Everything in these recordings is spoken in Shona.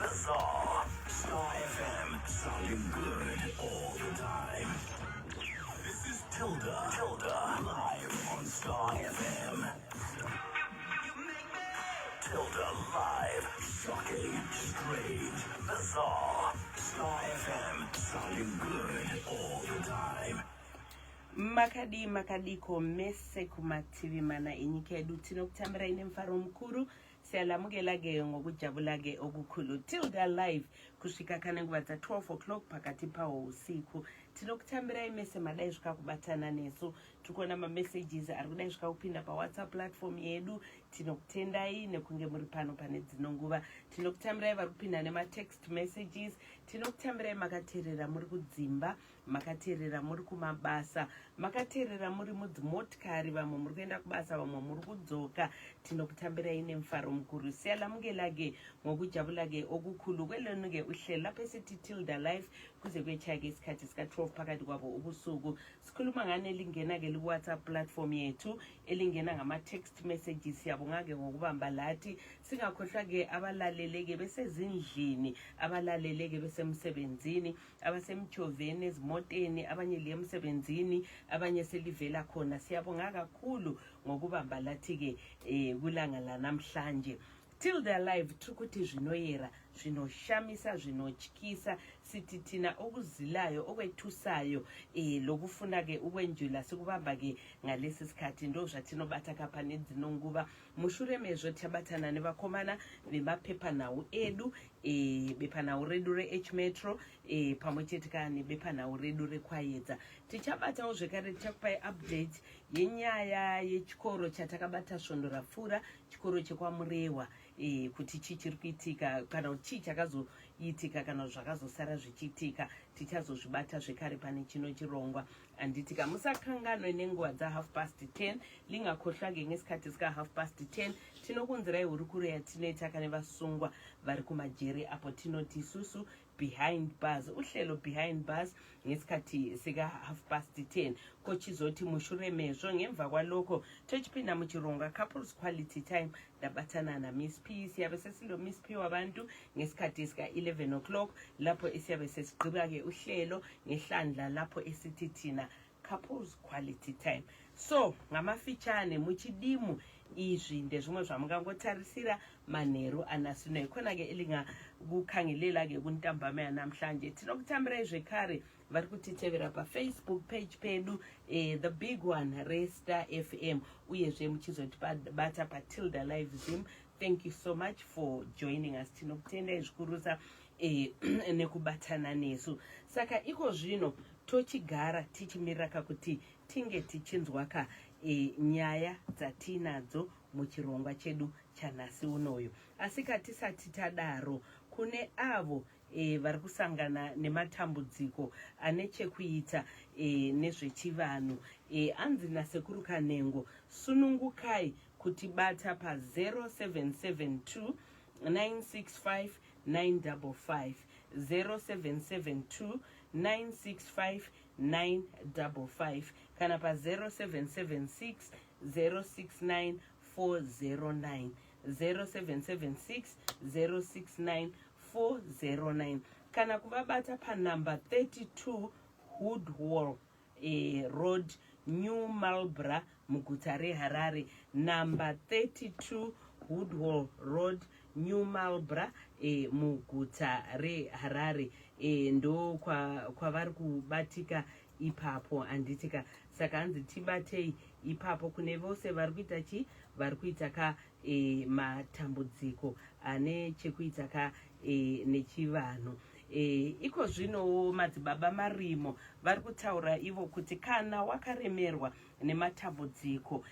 Bizarre. Star FM, sounding good all the time. This is Tilda. Tilda, live on Star FM. Tilda Live. Shocking, strange, bizarre. Star FM, sounding good all the time. Makadii, makadiko mese kumativi mana enyika yedu? Tinokutambirai nemufaro mukuru. Siyalamukela-ke ngokujabula-ke okukhulu Tilda Live kusvika kana nguva dza12 o'clock pakati pawo usiku. Tinokutambirai mese madai svika kubatana nesu. Tiri kuona mamessages ari kudai svika kupinda paWhatsApp platform yedu. Tinokutendai nekunge muri pano pane dzino nguva. Tinokutambirai vari kupinda nematext messages. Tinokutambirai makateerera muri kudzimba, makateerera muri kumabasa, makateerera muri mudzimotikari, vamwe muri kuenda kubasa, vamwe muri kudzoka. Tinokutambirai nemufaro mukuru. Siyalamukela-ke ngokujabula-ke okukhulu kwelenu-ke uhlelo lapho esithi Tilda Live kuze kuyetshaya-ke isikhathi sika-12 phakathi kwabo ubusuku. Sikhuluma ngane elingena-ke liku-WhatsApp platform yethu, elingena ngama-text messages. Siyabonga-ke ngokubamba lathi. Singakhohlwa-ke abalaleleke besezindlini, abalaleleke besemsebenzini, abasemjoveni, ezimoteni, abanye liye emsebenzini, abanye selivela khona. Siyabonga kakhulu ngokubamba lathi-ke kulanga lanamhlanje. Tilda Live, tiri kuti zvinoyera, zvinoshamisa, zvinotyisa. Sithi thina okuzilayo, okwethusayo, lokufuna-ke ukwenjula, sikubamba-ke ngalesi sikhathi. Ndo zvatinobata kapa nedzino nguva. Mushure mezvo tichabatana nevakomana vemapepanhau edu, bepanhau redu reH-Metro pamwe chete ka nebepanhau redu reKwayedza. Tichabatawo zvekare, tichakupai update yenyaya yechikoro chatakabata svondo rapfuura, chikoro chekwaMurehwa, kuti chii chiri kuitika kana kuti chii chakazoitika kana zvakazosara zvichiitika. Tichazozvibata zvekare pane chino chirongwa, anditika? Musakanganwe nenguva dza 10:30. Lingakhohlwa-ke ngesikhathi sika 10:30 tinokunzirai hurukuro yatinoita kane vasungwa vari kumajeri apo tinoti isusu Behind Bars, uhlelo Behind Bars ngesikhathi sika 10:30. Kochizoti mushure mezvo, ngemva kwalokho, tochipinda muchirongwa Couples Quality Time ndabatana naMiss P. Siyabe sesilo Miss P wabantu ngesikhathi sika-11 o'clock, lapho esiyabe sesigqiba-ke uhlelo ngehlandla lapho esithi thina Couples Quality Time. So ngamafitshane, muchidimu, izvi ndezvimwe zvamungangotarisira manheru anasino. Ikhona-ke elingakukhangelela-ke kuntambama yanamhlanje. Tinokutambirai zvekare vari kutitevera paFacebook page pedu, the big one reStar FM, uyezve muchizotibata paTilda Live Zim. Thank you so much for joining us. Tinokutendai zvikurusa nekubatana nesu. Saka iko zvino tochigara tichimirira kakuti tinge tichinzwa ka nyaya dzatinadzo muchirongwa chedu chanhasi unoyu. Asi katisati tadaro, kune avo vari kusangana nematambudziko ane chekuita nezvechivanhu, anzi naSekuru Kanengo, sunungukai kutibata pa0772 965 955, 0772 965 955, kana pa0776 069 409, 0776 069 409, kana kuvabata panumber 32 Woodhall Road, New Marlborough, muguta reHarare. Number 32 Woodhall Road, New Marlborough, muguta reHarare, ndo kwavari kubatika ipapo, anditika? Saka hanzi tibatei ipapo kune vose vari kuita chi vari kuita ka matambudziko ane chekuita ka nechivanhu. Iko zvinowo Madzibaba Marimo vari kutaura ivo kuti kana wakaremerwa nematambudziko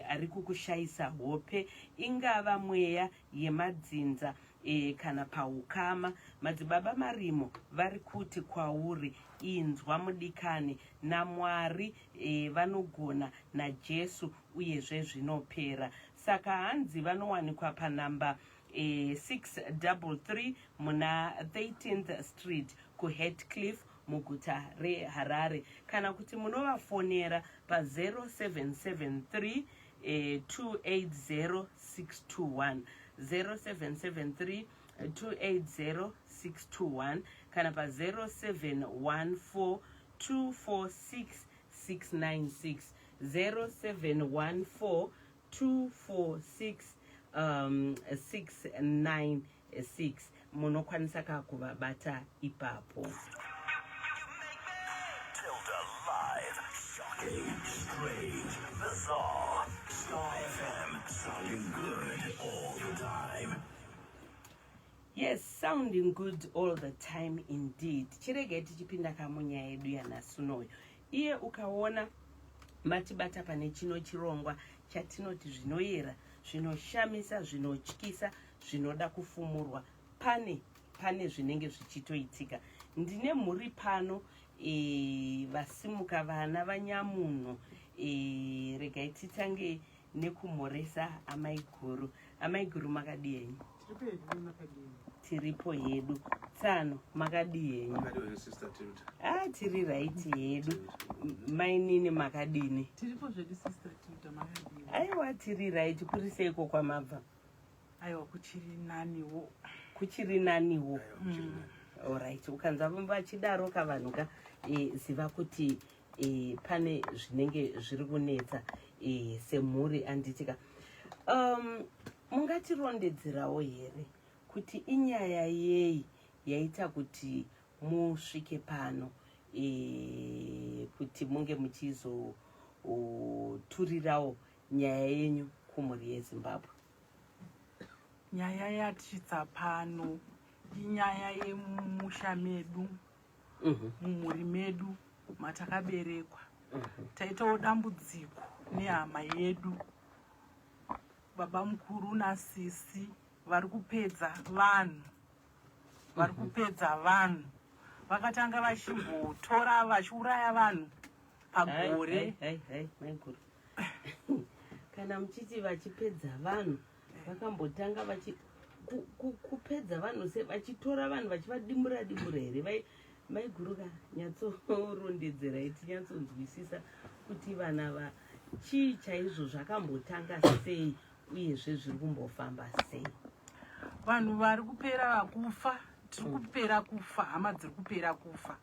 ari kukushayisa hope, ingava mweya yemadzinza kana paukama, Madzibaba Marimo vari kuti kwauri, inzwa mudikani, naMwari vanogona, naJesu, uyezve zvinopera. Saka hanzi vanowanikwa panhamba 633 muna 13th Street kuHatcliffe, muguta reHarare, kana kuti munovafonera pa0773 280 621. 0773 280 621 kana pa 0714 246 696, 0714 246 696. Munokwanisa ka kuvabata ipapo. Tilda Live. Shocking, strange, bizarre. Star FM. Sounding good all the time. Yes, sounding good all the time indeed. Chiregai tichipinda kamunyaya yedu yanhasi unoyo. Iye ukaona matibata pane chino chirongwa chatinoti zvinoyera, zvinoshamisa, zvinotyisa, zvinoda kufumurwa, pane zvinenge zvichitoitika. Ndine mhuri pano vasimuka vana vanyamunhu. Regai titange nekumhoresa amaiguru. Amaiguru, makadii henyu? Tiripo hedu. Tsano, makadii henyu? Makadiwa, Sister Tilda? Ah, tiri right hedu. Mainini, makadini? Tiripo zvedu, Sister Tilda. Makadiwa? Aiwa, tiri right. Kuri seiko kwamabva? Aiwa, kuchiri naniwo. Kuchiri naniwo. Aiwa, kuchiri nani. Alright, ukanzwa vachidaro kavanhu ka, ziva kuti pane zvinenge zviri kunetsa semhuri, anditika? Mungatirondedzerawo here kuti inyaya yei yaita kuti musvike pano, kuti munge muchizoturirawo nyaya yenyu kumhuri yeZimbabwe? Nyaya yatisvitsa pano inyaya yemumusha medu, mumhuri medu matakaberekwa. Taitawo dambudziko nehama yedu, baba mukuru nasisi vari kupedza vanhu. Vari kupedza vanhu. Vakatanga vachimbotora, vachiuraya vanhu pagore. Hai, hai, hai, maiguru, kana muchiti vachipedza vanhu, vakambotanga vachi kupedza vanhu se vachitora vanhu vachivadimbura dimbura here? Maiguru ka, nyatsorondedzerai tinyatsonzwisisa kuti vana va chii chaizvo, zvakambotanga sei, uyezve zviri kumbofamba sei? Vanhu vari kupera kufa, tiri kupera kufa, hama dziri kupera kufa.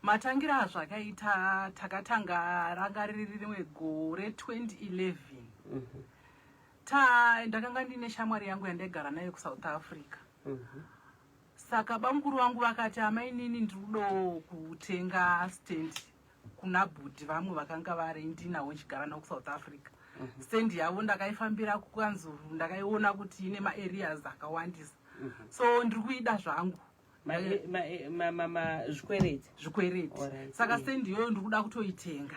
Matangira azvakaita, takatanga ranga riri rimwe gore 2011. Ta ndakanga ndine shamwari yangu yandaigara nayo kuSouth Africa. Saka bamukuru vangu vakati, "Amainini, ndiri kudo kutenga stand kuna bhudhi vamwe vakanga vari ndinawo ndichigara navo kuSouth Africa. Stand yavo ndakaifambira kukanzuru, ndakaiona kuti ine maareas akawandisa, so ndiri kuida zvangu." Zvikwereti? Zvikwereti. Saka stand iyoyo ndiri kuda kutoitenga.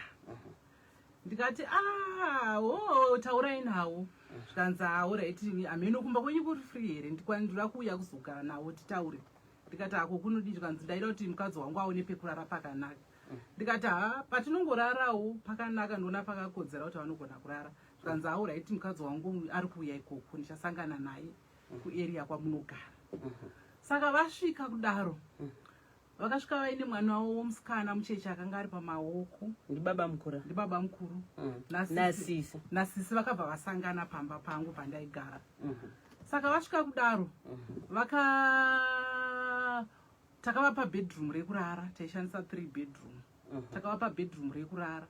Ndikati, "Ah, o taurai nawo." Zvikanzi, "Alright, hameno kumba kwenyu kuri free here? Ndinoda kuuya kuzogara nawo titaure." Ndikati, "Ako kunodi?" Zvikanzi, "Ndaida kuti mukadzi wangu aone pekurara pakanaka." Ndikati, "Ha, patinongorarawo pakanaka, ndoona pakakodzera kuti vanogona kurara." Zvikanzi, "Alright, mukadzi wangu ari kuuya ikoko, ndichasangana naye kuarea kwamunogara." Saka vasvika kudaro, vakasvika vaine mwana wavo womusikana mucheche akanga ari pamaoko. Ndibaba mukuru? Ndibaba mukuru. Nasisi. Nasisi. Nasisi vakabva vasangana pamba pangu pandaigara. Saka vasvika kudaro, vaka takavapa bedroom rekurara. Taishandisa three bedroom. Takavapa bedroom rekurara.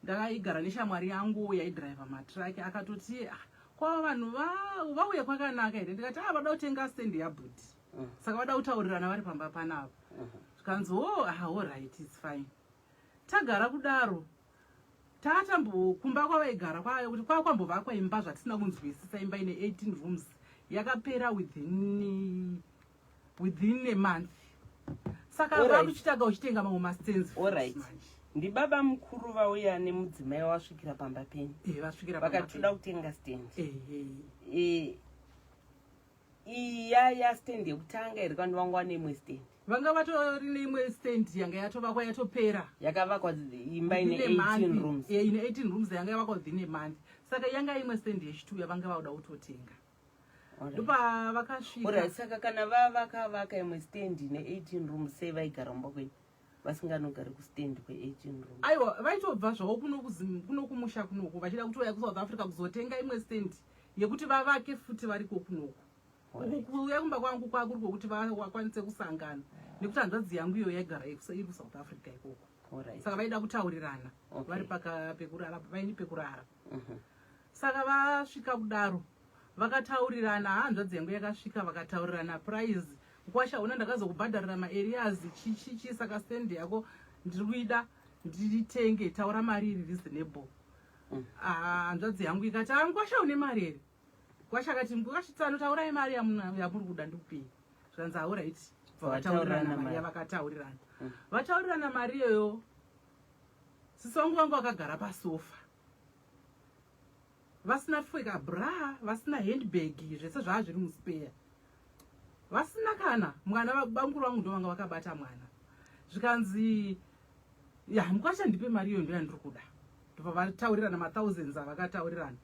Ndakaigara neshamwari yangu yaidhiraivha matraki. Akatoti, "Ah, kwava vanhu vauya kwakanaka here?" Ndikati, "Ah, vada kutenga stand yabhudhi, saka vada kutaurirana vari pamba panapa." Zvikanzi, "O, ah, alright, it's fine." Tagara kudaro, taatambokumba kwavaigara kwayo kuti kwakwambovakwa imba zvatisina kunzwisisa, imba ine 18 rooms yakapera within a month. Saka vakuchitanga uchitenga mamwe mastands futi manje. Ndibaba mukuru vauya nemudzimai wasvikira pamba penyu? Eh, vasvikira pamba vakatoda penyu. Kutenga stand? Eh. Iya yastand yekutanga here kana vanga vane imwe stand? Vanga vatori neimwe stand yanga yatovakwa yatopera. Yakavakwa imba ine Within a 18 month. rooms? Eh, ine 18 rooms yanga yavakwa within a month. Saka yanga imwe stand yechitu yavanga vauda kutotenga. Ndopa vakasvika. Alright, saka kana vavakavaka imwe stand ine 18 rooms, sei vaigara mumba kwenyu vasinganogari kustand kwe18 rooms? Aiwa, vaitobva zvavo kuno kumusha kunoku vachida kutouya kuSouth Africa kuzotenga imwe stand. Yekuti vavake futi variko kunoku. Uku kuuya kumba kwangu kwakuri kwokuti vakwanise kusangana nekuti hanzvadzi yangu iyo yaigara iri kuSouth Africa ikoko. Saka vaida kutaurirana vari paka pekurara, vaini pekurara. Saka vasvika kudaro vakataurirana, hanzvadzi yangu yakasvika, vakataurirana price. Kwasha una ndakazokubhadharira maarrears chichichi, saka stand yako ndiri kuida nditenge, taura mari iri reasonable. Ah, hanzvadzi yangu ikati, "Ah, ngwasha une mari here?" Kwasha akati, "Ngwashitsano, taurai mari yamuri kuda ndikupei." Zvanzi, "Alright." Vakataurirana mari mari. Yavakataurirana, vataurirana mari iyoyo, sisi vangu vanga vakagara pasofa vasina pfeka bra, vasina handbag, zvese zvaa zviri muspare, vasina kana mwana. Bamukuru vangu ndo vanga vakabata mwana. Zvikanzi, "Ya, mukwasha, ndipe mari iyo, ndo yandiri kuda." Ndobva vataurirana mathousands avakataurirana.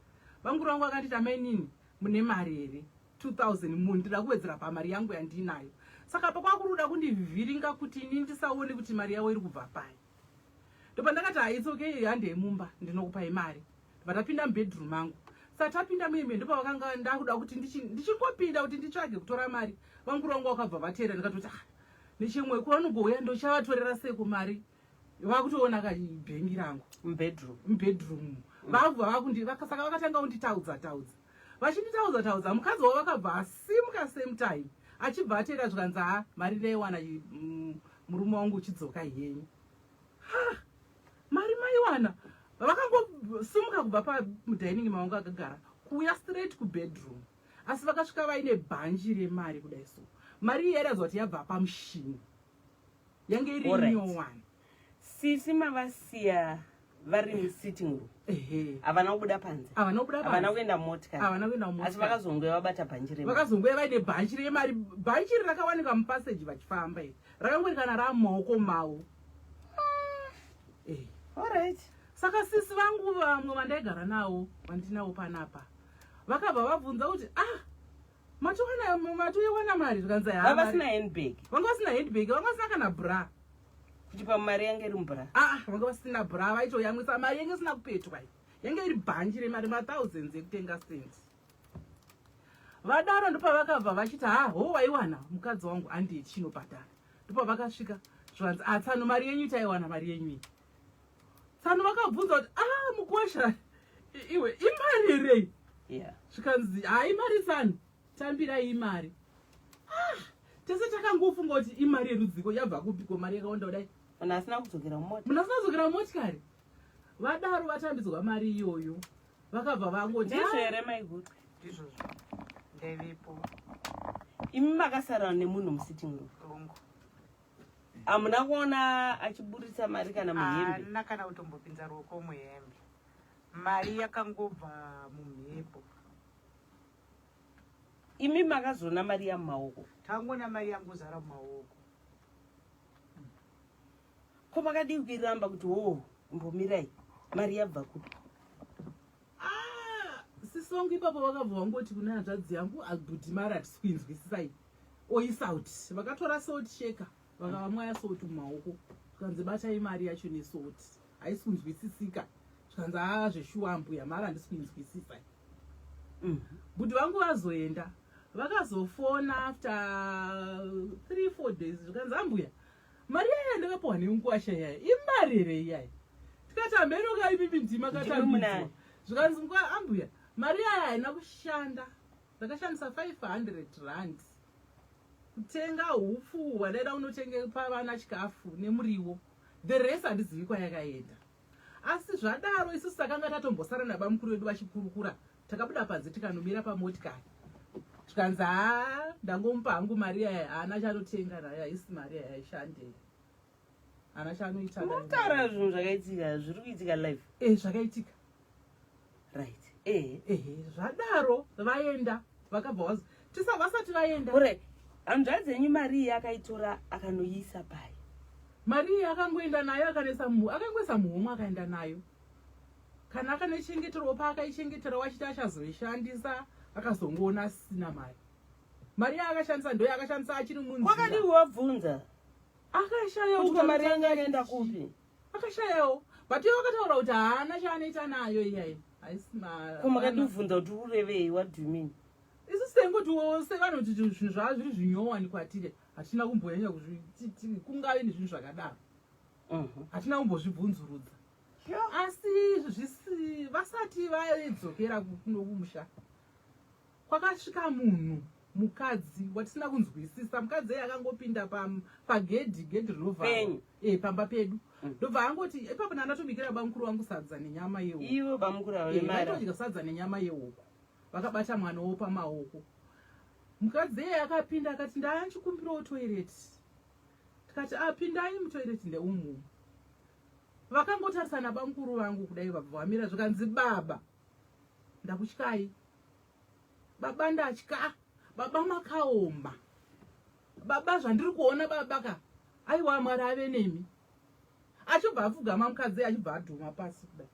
Bamukuru vangu vakanditi, "Amainini, mune mari here? 2000 munhu, ndida kuwedzera pamari yangu yandinayo." Saka pakwakuri kuda kundivhiringa kuti ini ndisaone kuti mari yavo iri kubva pai. Ndopa ndakati, "Haits okay, handei mumba, ndinokupai mari." Ndobva tapinda mubedroom mangu. Saka tapinda muime, ndopavakanga ndakuda kuti ndichingopinda kuti nditsvage kutora mari, vamukuru vangu vakabva vateera. Ndikatoti, "Ah, nechimwe kwavanogouya ndochavatorera seko mari, vakutoona kabhengi rangu Mubedroom? Mubedroom. Vakubva vakundi saka vakatanga kunditaudza taudza, vachinditaudza taudza. Mukadzi wavo vakabva asimuka same time achibva ateera. Zvikanzi, "Ha, mari ndaiwana, murume wangu uchidzoka henyu." Ha, mari maiwana? Vakangosimuka kubva pamudining mavangu akagara kuuya straight kubedroom, asi vakasvika vaine bhanji remari kudai. So mari iyi yairatidza kuti yabva pamushini, yange iri nyowani. Sisi mavasiya vari musitting room? Ehe. Havana kubuda panze? Havana kubuda Havana panze. kuenda mumotikari? Havana kuenda Asi mumotikari. vakazonge vabata bhanji remari? Vakazonguya vaine bhanji remari. Bhanji iri rakawanikwa mupassage vachifamba, iri rakangorekana ramumaoko mavo. Alright. Saka sisi vangu vamwe vandaigara navo, vandinawo panapa, vakabva vabvunza kuti, "Ah, matowana, matoiwana mari?" Zvikanzi, "Ha, Vava mari." vasina handbag? Vanga vasina handbag, vanga vasina kana bra. Kuti pamari yange iri mubra? Aa, vanga vasina bra, vaitoyamwisa. Mari yange isina kupetwa iyi, yange iri bhanji remari, mathousands ekutenga stand. Vadaro ndopavakabva vachiti, "Ha, ho, waiwana mukadzi wangu, handei chinobhadhara." Ndopavakasvika, zvanzi, "Atsano, mari yenyu taiwana, mari yenyu iyi." Tsano vakabvunza kuti, "A, mukwasha, iwe, imari rei?" Zvikanzi, "Hai, mari tsano, tambirai, imari." Ah, tese takangofunga kuti imari yerudziko, yabva kupiko mari yakawanda kudai? Munhu asina kudzokera mumota. Munhu asina kudzokera mumotikari. Vadaro vatambidzwa mari iyoyo, vakabva vangoti, Ndizvo "Ah, here, maiguru? Ndizvozvo, ndaivepo. Imi makasara nemunhu musitting room? Tongo. Hamuna kuona achiburitsa mari kana muhembe? Haana kana kutombopinza ruoko muhembe. Mari yakangobva mumhepo. Imi makazoona mari yamumaoko? Tangoona mari yangozara mumaoko. Ko makadii kuiramba kuti, "Wo, mbomirai, mari yabva kupi?" Ah, sisi vangu ipapo vakabva vangoti kune hanzvadzi yangu, "Abhudhi, mari hatisi kuinzwisisai, oisauti." Vakatora salt shaker, vakavamwaya salt mumaoko. Zvikanzi, "Batai mari yacho nesalt, haisi kunzwisisika." Zvikanzi, "Aa, zveshuwa mbuya, mari handisi kuinzwisisai." Bhudhi vangu vazoenda, vakazofona after 3-4 days. Zvikanzi, "Ambuya, mari yaya ndakapiwa nenguwasha yaya, imari here iyaya?" Tikati, "Hamenoka, imimi ndima Ndimi katambidzwa." munayo. Zvikanzi, "Ambuya, mari yaya haina kushanda. Ndakashandisa 500 rand kutenga hupfu hwandaida kunotenge pavana chikafu nemuriwo. The rest handizivi kwayakaenda." Asi zvadaro, isusu takanga tatombosara nabamukuru vedu vachikurukura. Takabuda panze tikanomira pamotikari. Zvikanzi, "Haa, ndangomupa hangu mari yaya, haana chanotenga nayo, haisi mari yaya, haishandei, haana chaanoita nayo." Mukutaura zvinhu zvakaitika, zviri kuitika live? E, zvakaitika. Right, ehe. Ehe, zvadaro vaenda, vakabva vazo tisa vasati vaenda. Alright, hanzvadzi yenyu mari iyi akaitora akanoiisa pai? Mari iyi akangoenda nayo, akangoisa muhomwe, akaenda nayo. Kana akanochengeterwa paakaichengetera, wachiti achazoishandisa, akazongoona asisina mari. Mari yaakashandisa ndo yaakashandisa achiri Kwakadii munzira. wabvunza Akashayawo. kuti ko mari yangu yakaenda kupi? Akashayawo, but iye vakataura kuti haana chaanoita nayo iyayi. Haisi ma Ko makadibvunza kuti urevei? What do you mean? Isu sengotiwo sevanhu kuti zvinhu zvava zviri zvinyowani kwatiri, hatina kumbonyanya kuzvi kungave nezvinhu zvakadaro. Hatina kumbozvibvunzurudza. Asi zvisi vasati vaidzokera kuno kumusha, kwakasvika munhu mukadzi watisina kunzwisisa. Mukadzi iye akangopinda pagedhi, gedhi rinovharwa Penyu. Pamba pedu. Ndobva angoti ipapo ndandatobikira bamukuru wangu sadza nenyama yehuku. Ivo bamukuru ava vemari. Vaitodya sadza nenyama yehuku vakabata mwana wo pamaoko. Mukadzi iye akapinda akati, "Ndaanchikumbirawo toireti." Tikati, "Apindai mutoireti ndeumu." Vakangotarisana bamukuru vangu kudai, vabva vamira. Zvikanzi, "Baba, ndakutyai baba, ndatya baba, makaoma baba, zvandiri kuona baba ka, aiwa, Mwari ave nemi." Achibva apfugama mukadzi, achibva adhuma pasi kudai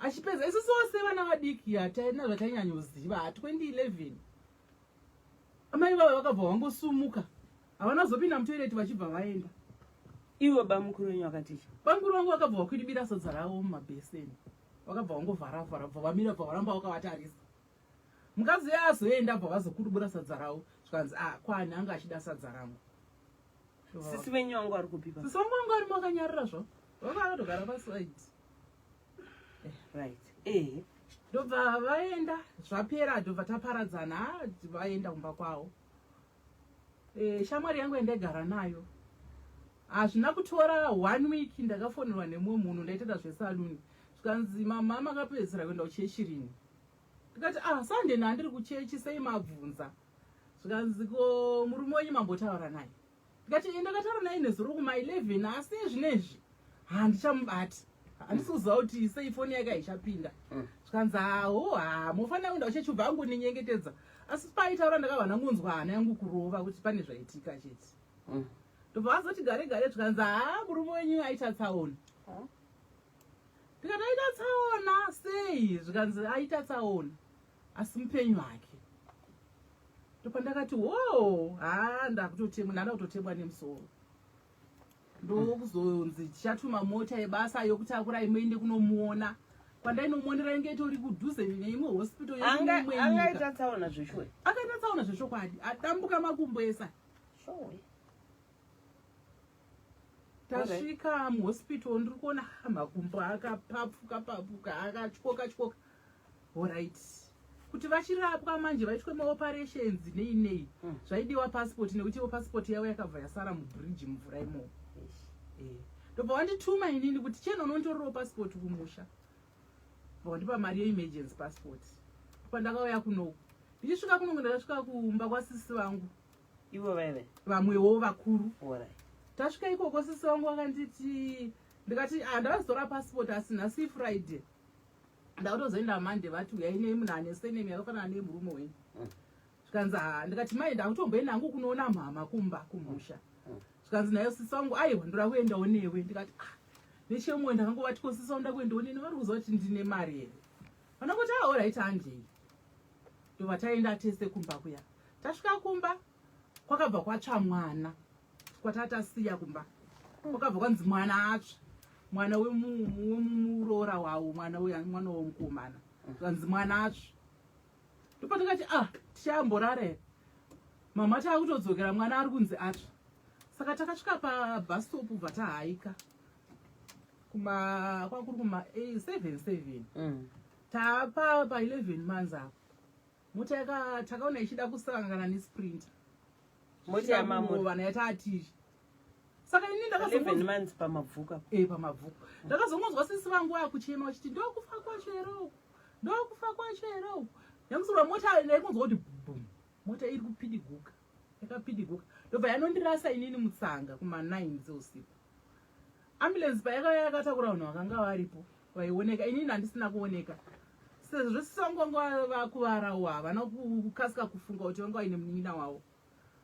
achipedza. Isusu sevana vadiki hataina zvatanyanyoziva. 2011 amai vavo vakabva vangosumuka, havana kuzopinda mutoireti, vachibva vaenda. Ivo bamukuru wenyu vakaticha? Bamukuru vangu vakabva vakwidibira sadza ravo mumabheseni, vakabva vangovharavhara, bva vamira, bva varamba vakavatarisa. Mukadzi uya azoenda, bva vazokudubura sadza ravo. Zvikanzi, "A kwani anga achida sadza rangu." Sisi venyu vangu vari kupi? Sisi vangu vanga varimo vakanyarira zvavo, vanga vakatogara pasaidi. Right, ehe. Ndobva vaenda, zvapera, ndobva taparadzana. Ah, vaenda kumba kwavo. Shamwari yangu yandaigara nayo, hazvina kutora one week ndakafonerwa nemumwe munhu, ndaitoita zvesaluni. Zvikanzi, "Mama, makapedzisira kuenda kuchechi rini?" Ndikati, "Ah, Sunday nandiri kuchechi, sei mabvunza?" Zvikanzi, "Ko murume wenyu mambotaura naye?" Ndikati, "Ndakataura naye nezuro kuma11, asi zvinezvi handichamubati, handisi kuziva kuti sei foni yake haichapinda." Zvikanzi, "Hawo, ha, mofanira kuenda kuchechi." Ubva angoninyengetedza, asi paitaura ndakabva ndangonzwa hana yangu kurova kuti pane zvaitika chete. Ndobva vazoti gare gare, zvikanzi, "Ha, murume wenyu aita tsaona." Ndikati, "Aita tsaona sei?" Zvikanzi, "Aita tsaona, asi mupenyu hake." Ndopandakati, "Wo, ha, ndakutotemwa, ndanda kutotemwa nemusoro." Ndokuzonzi tichatuma mota yebasa yokutakurai muende kunomuona. Kwandainomuonera inge itori kudhuze neimwe hospital Anga yeimwe nyika. Angaita tsaona zveshuwe? Akaita tsaona zvechokwadi, adambuka makumbo esa. Sure. Tasvika muhospital, ndiri kuona, ah, makumbo akapapfuka papfuka, akatyoka tyoka. Alright, kuti vachirapwa manje, vaitwe maoperations nei nei, zvaidiwa passport, nekuti ivo passport yavo yakabva yasara mubridge mumvura imomo. Ndobva wandituma inini kuti cheno unonditorerawo passport kumusha. Bva wandipa mari yeemergency passport. Pandakauya kunoku, ndichisvika kunoku, ndakasvika kumba kwasisi vangu. Ivo vaive vamwewo vakuru. Alright. Tasvika ikoko, sisi vangu vakanditi, ndikati, "Ah, ndakazotora passport, asi nhasi Friday, ndakutozoenda Monday." Vati, "Uyai nei munhu ane surname yakafanana nemurume wenyu." Zvikanzi, "Ha." Ndikati, "Mai, ndakutomboenda hangu kunoona mhama kumba kumusha." Zvikanzi nayo sisi vangu, "Aiwa, ndoda kuendawo newe." Ndikati, "Ah." Nechemumwe ndakangovati, "Ko sisi vangu, ndakuendawo neni, vari kuziva kuti ndine mari here?" Vanongoti, "Ah, alright, handei." Ndobva taenda tese kumba kuya. Tasvika kumba, kwakabva kwatsva mwana kwatatasiya kumba. Kwakabva kwanzi mwana atsva, mwana wemuroora wavo, mwana mwana womukomana. Zvanzi mwana atsva. Ndopatakati, "Ah, tichamborara here mama, taakutodzokera, mwana ari kunzi atsva." Saka takasvika pabus stop, bva tahaika kuma kwakuri kuma 7 7. Tapa pa11 months apo, mota takaona ichida kusangana nesprinter. Mota yamamuri? Vana yataatiri. Saka ini 11 ndakazongonzwa months pamabvuka? Pamabvuku. Ndakazongonzwa sisi vangu vakuchema vachiti, "Ndokufa kwacho here uku? Ndokufa kwacho here uku?" Yamusurwa mota, ndaikunzwa kuti bum, mota iri kupidiguka, yakapidiguka, ndobva yanondirasa inini mutsanga kuma9 dzeusiku. Ambulance payakauya yakatakura vanhu vakanga varipo vaioneka, inini handisina kuoneka, sezvo sisi vangu vanga vakuvarawo, havana kukasika kufunga kuti vanga vaine munin'ina wavo.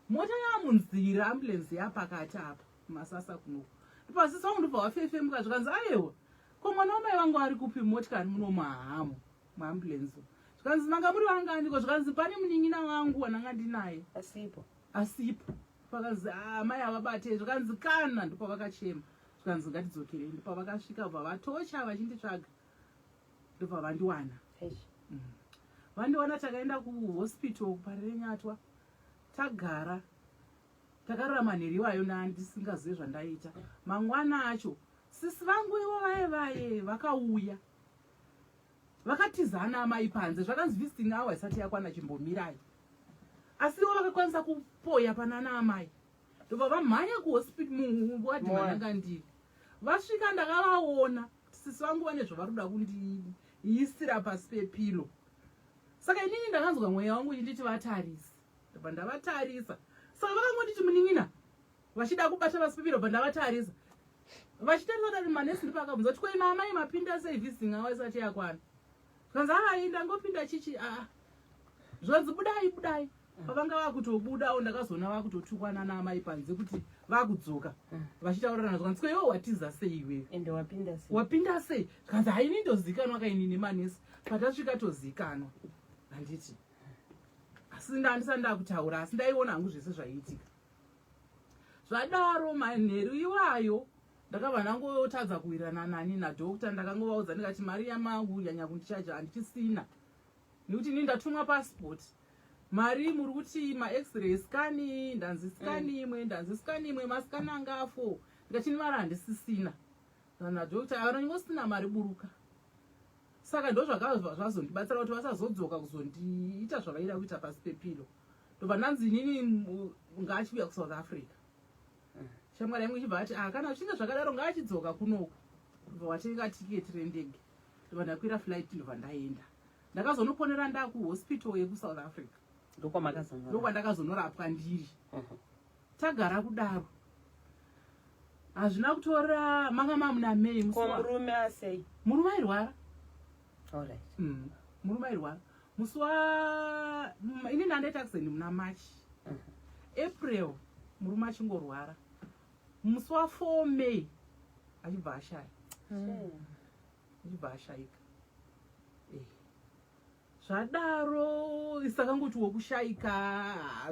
Mota yamunzira, ambulance yapakati apa kumasasa kunoku, ndopasisi vangu ndobva wafefemuka. Zvikanzi, "Aiwa, ko mwana wamai vangu ari kupi? Motikari muno mahamo muambulance." Zvikanzi, "Manga muri vanganiko?" Zvikanzi, "Pane munin'ina wangu wananga ndinaye." Asipo? Asipo. Pakanzi, "Ah, mai havabate." Zvikanzi, "Kana." Ndopavakachema, zvikanzi, "Ngatidzokerei." Ndopavakasvika, bva vatocha vachinditsvaga. Ndobva vandiwana. Vandiwana, takaenda kuhospital kuParirenyatwa, tagara, takarara manheru iwayo nandisingazive zvandaiita. Mangwana acho sisi vangu ivo vaye vaye vakauya, vakatiza ana amai panze. Zvakanzi visiting hour isati yakwana, chimbomirai. Asi ivo vakakwanisa kupoya pana ana amai, ndobva vamhanya kuhospital muwadhi mandanga ndiri. Vasvika, ndakavaona kuti sisi vangu vane zvavari kuda kundiisira pasi pepillow. Saka inini ndakanzwa mweya wangu uchinditi vatarise, ndobva ndavatarisa. Saka vakangonditi, "Munin'ina," vachida kubata pasi pepillow. Bva ndavatarisa, vachitarisa dati manesi. Ndipo akabvunza kuti, "Kwei mamai mapinda sei visiting hour isati yakwana?" Zvanzi, "Hai, ndangopinda chichi." Aa, zvanzi, "Budai, budai." Pavanga vakutobudawo, ndakazoona vakutotukwana naamai panze kuti vakudzoka vachitaurirana. Zvanzi, "Kweiwe watiza sei iwewe?" Ende wapinda sei? Wapinda sei? Zvikanzi, "Haini, ndozikanwa kaini nemanesi. Patasvika tozikanwa, handiti?" Asi ndandisati ndakutaura, asi ndaiona hangu zvese zvaiitika. Zvadaro, manheru iwayo ndakabva ndangotadza kuwirirana nani nadoctor. Ndakangovaudza ndikati, "Mari yamakunyanya kundichaja handichisina, nekuti ini ndatumwa passport. Mari muri kuti maX-ray, scan, ndanzi scan imwe, ndanzi scan imwe, mascan anga afo." Ndikati, "Ini mari handisisina." Nadoctor akanongosina mari, buruka. Saka ndo zvakabva zvazondibatsira kuti vasazodzoka kuzondiita zvavaida kuita pasi pepillow. Ndobva ndanzi inini ngaachiuya kuSouth Africa. Shamwari yangu ichibva ati, "Ah, kana zvichinge zvakadaro ngaachidzoka kunoku." Ndobva watenga tiketi rendege, ndobva ndakwira flight, ndobva ndaenda. Ndakazonoponera ndakuhospital yekuSouth Africa. Ndokwamakazonora? Ndokwandakazonorapwa ndiri. Tagara kudaro, hazvina kutora, manga mamuna May. Ko murume asei? Murume airwara. Alright. Murume airwara musi wa ini ndandaita accident muna March, April murume achingorwara. Musi wa4 May achibva ashaya, achibva ashayika. Zvadaro isakangoti wokushayika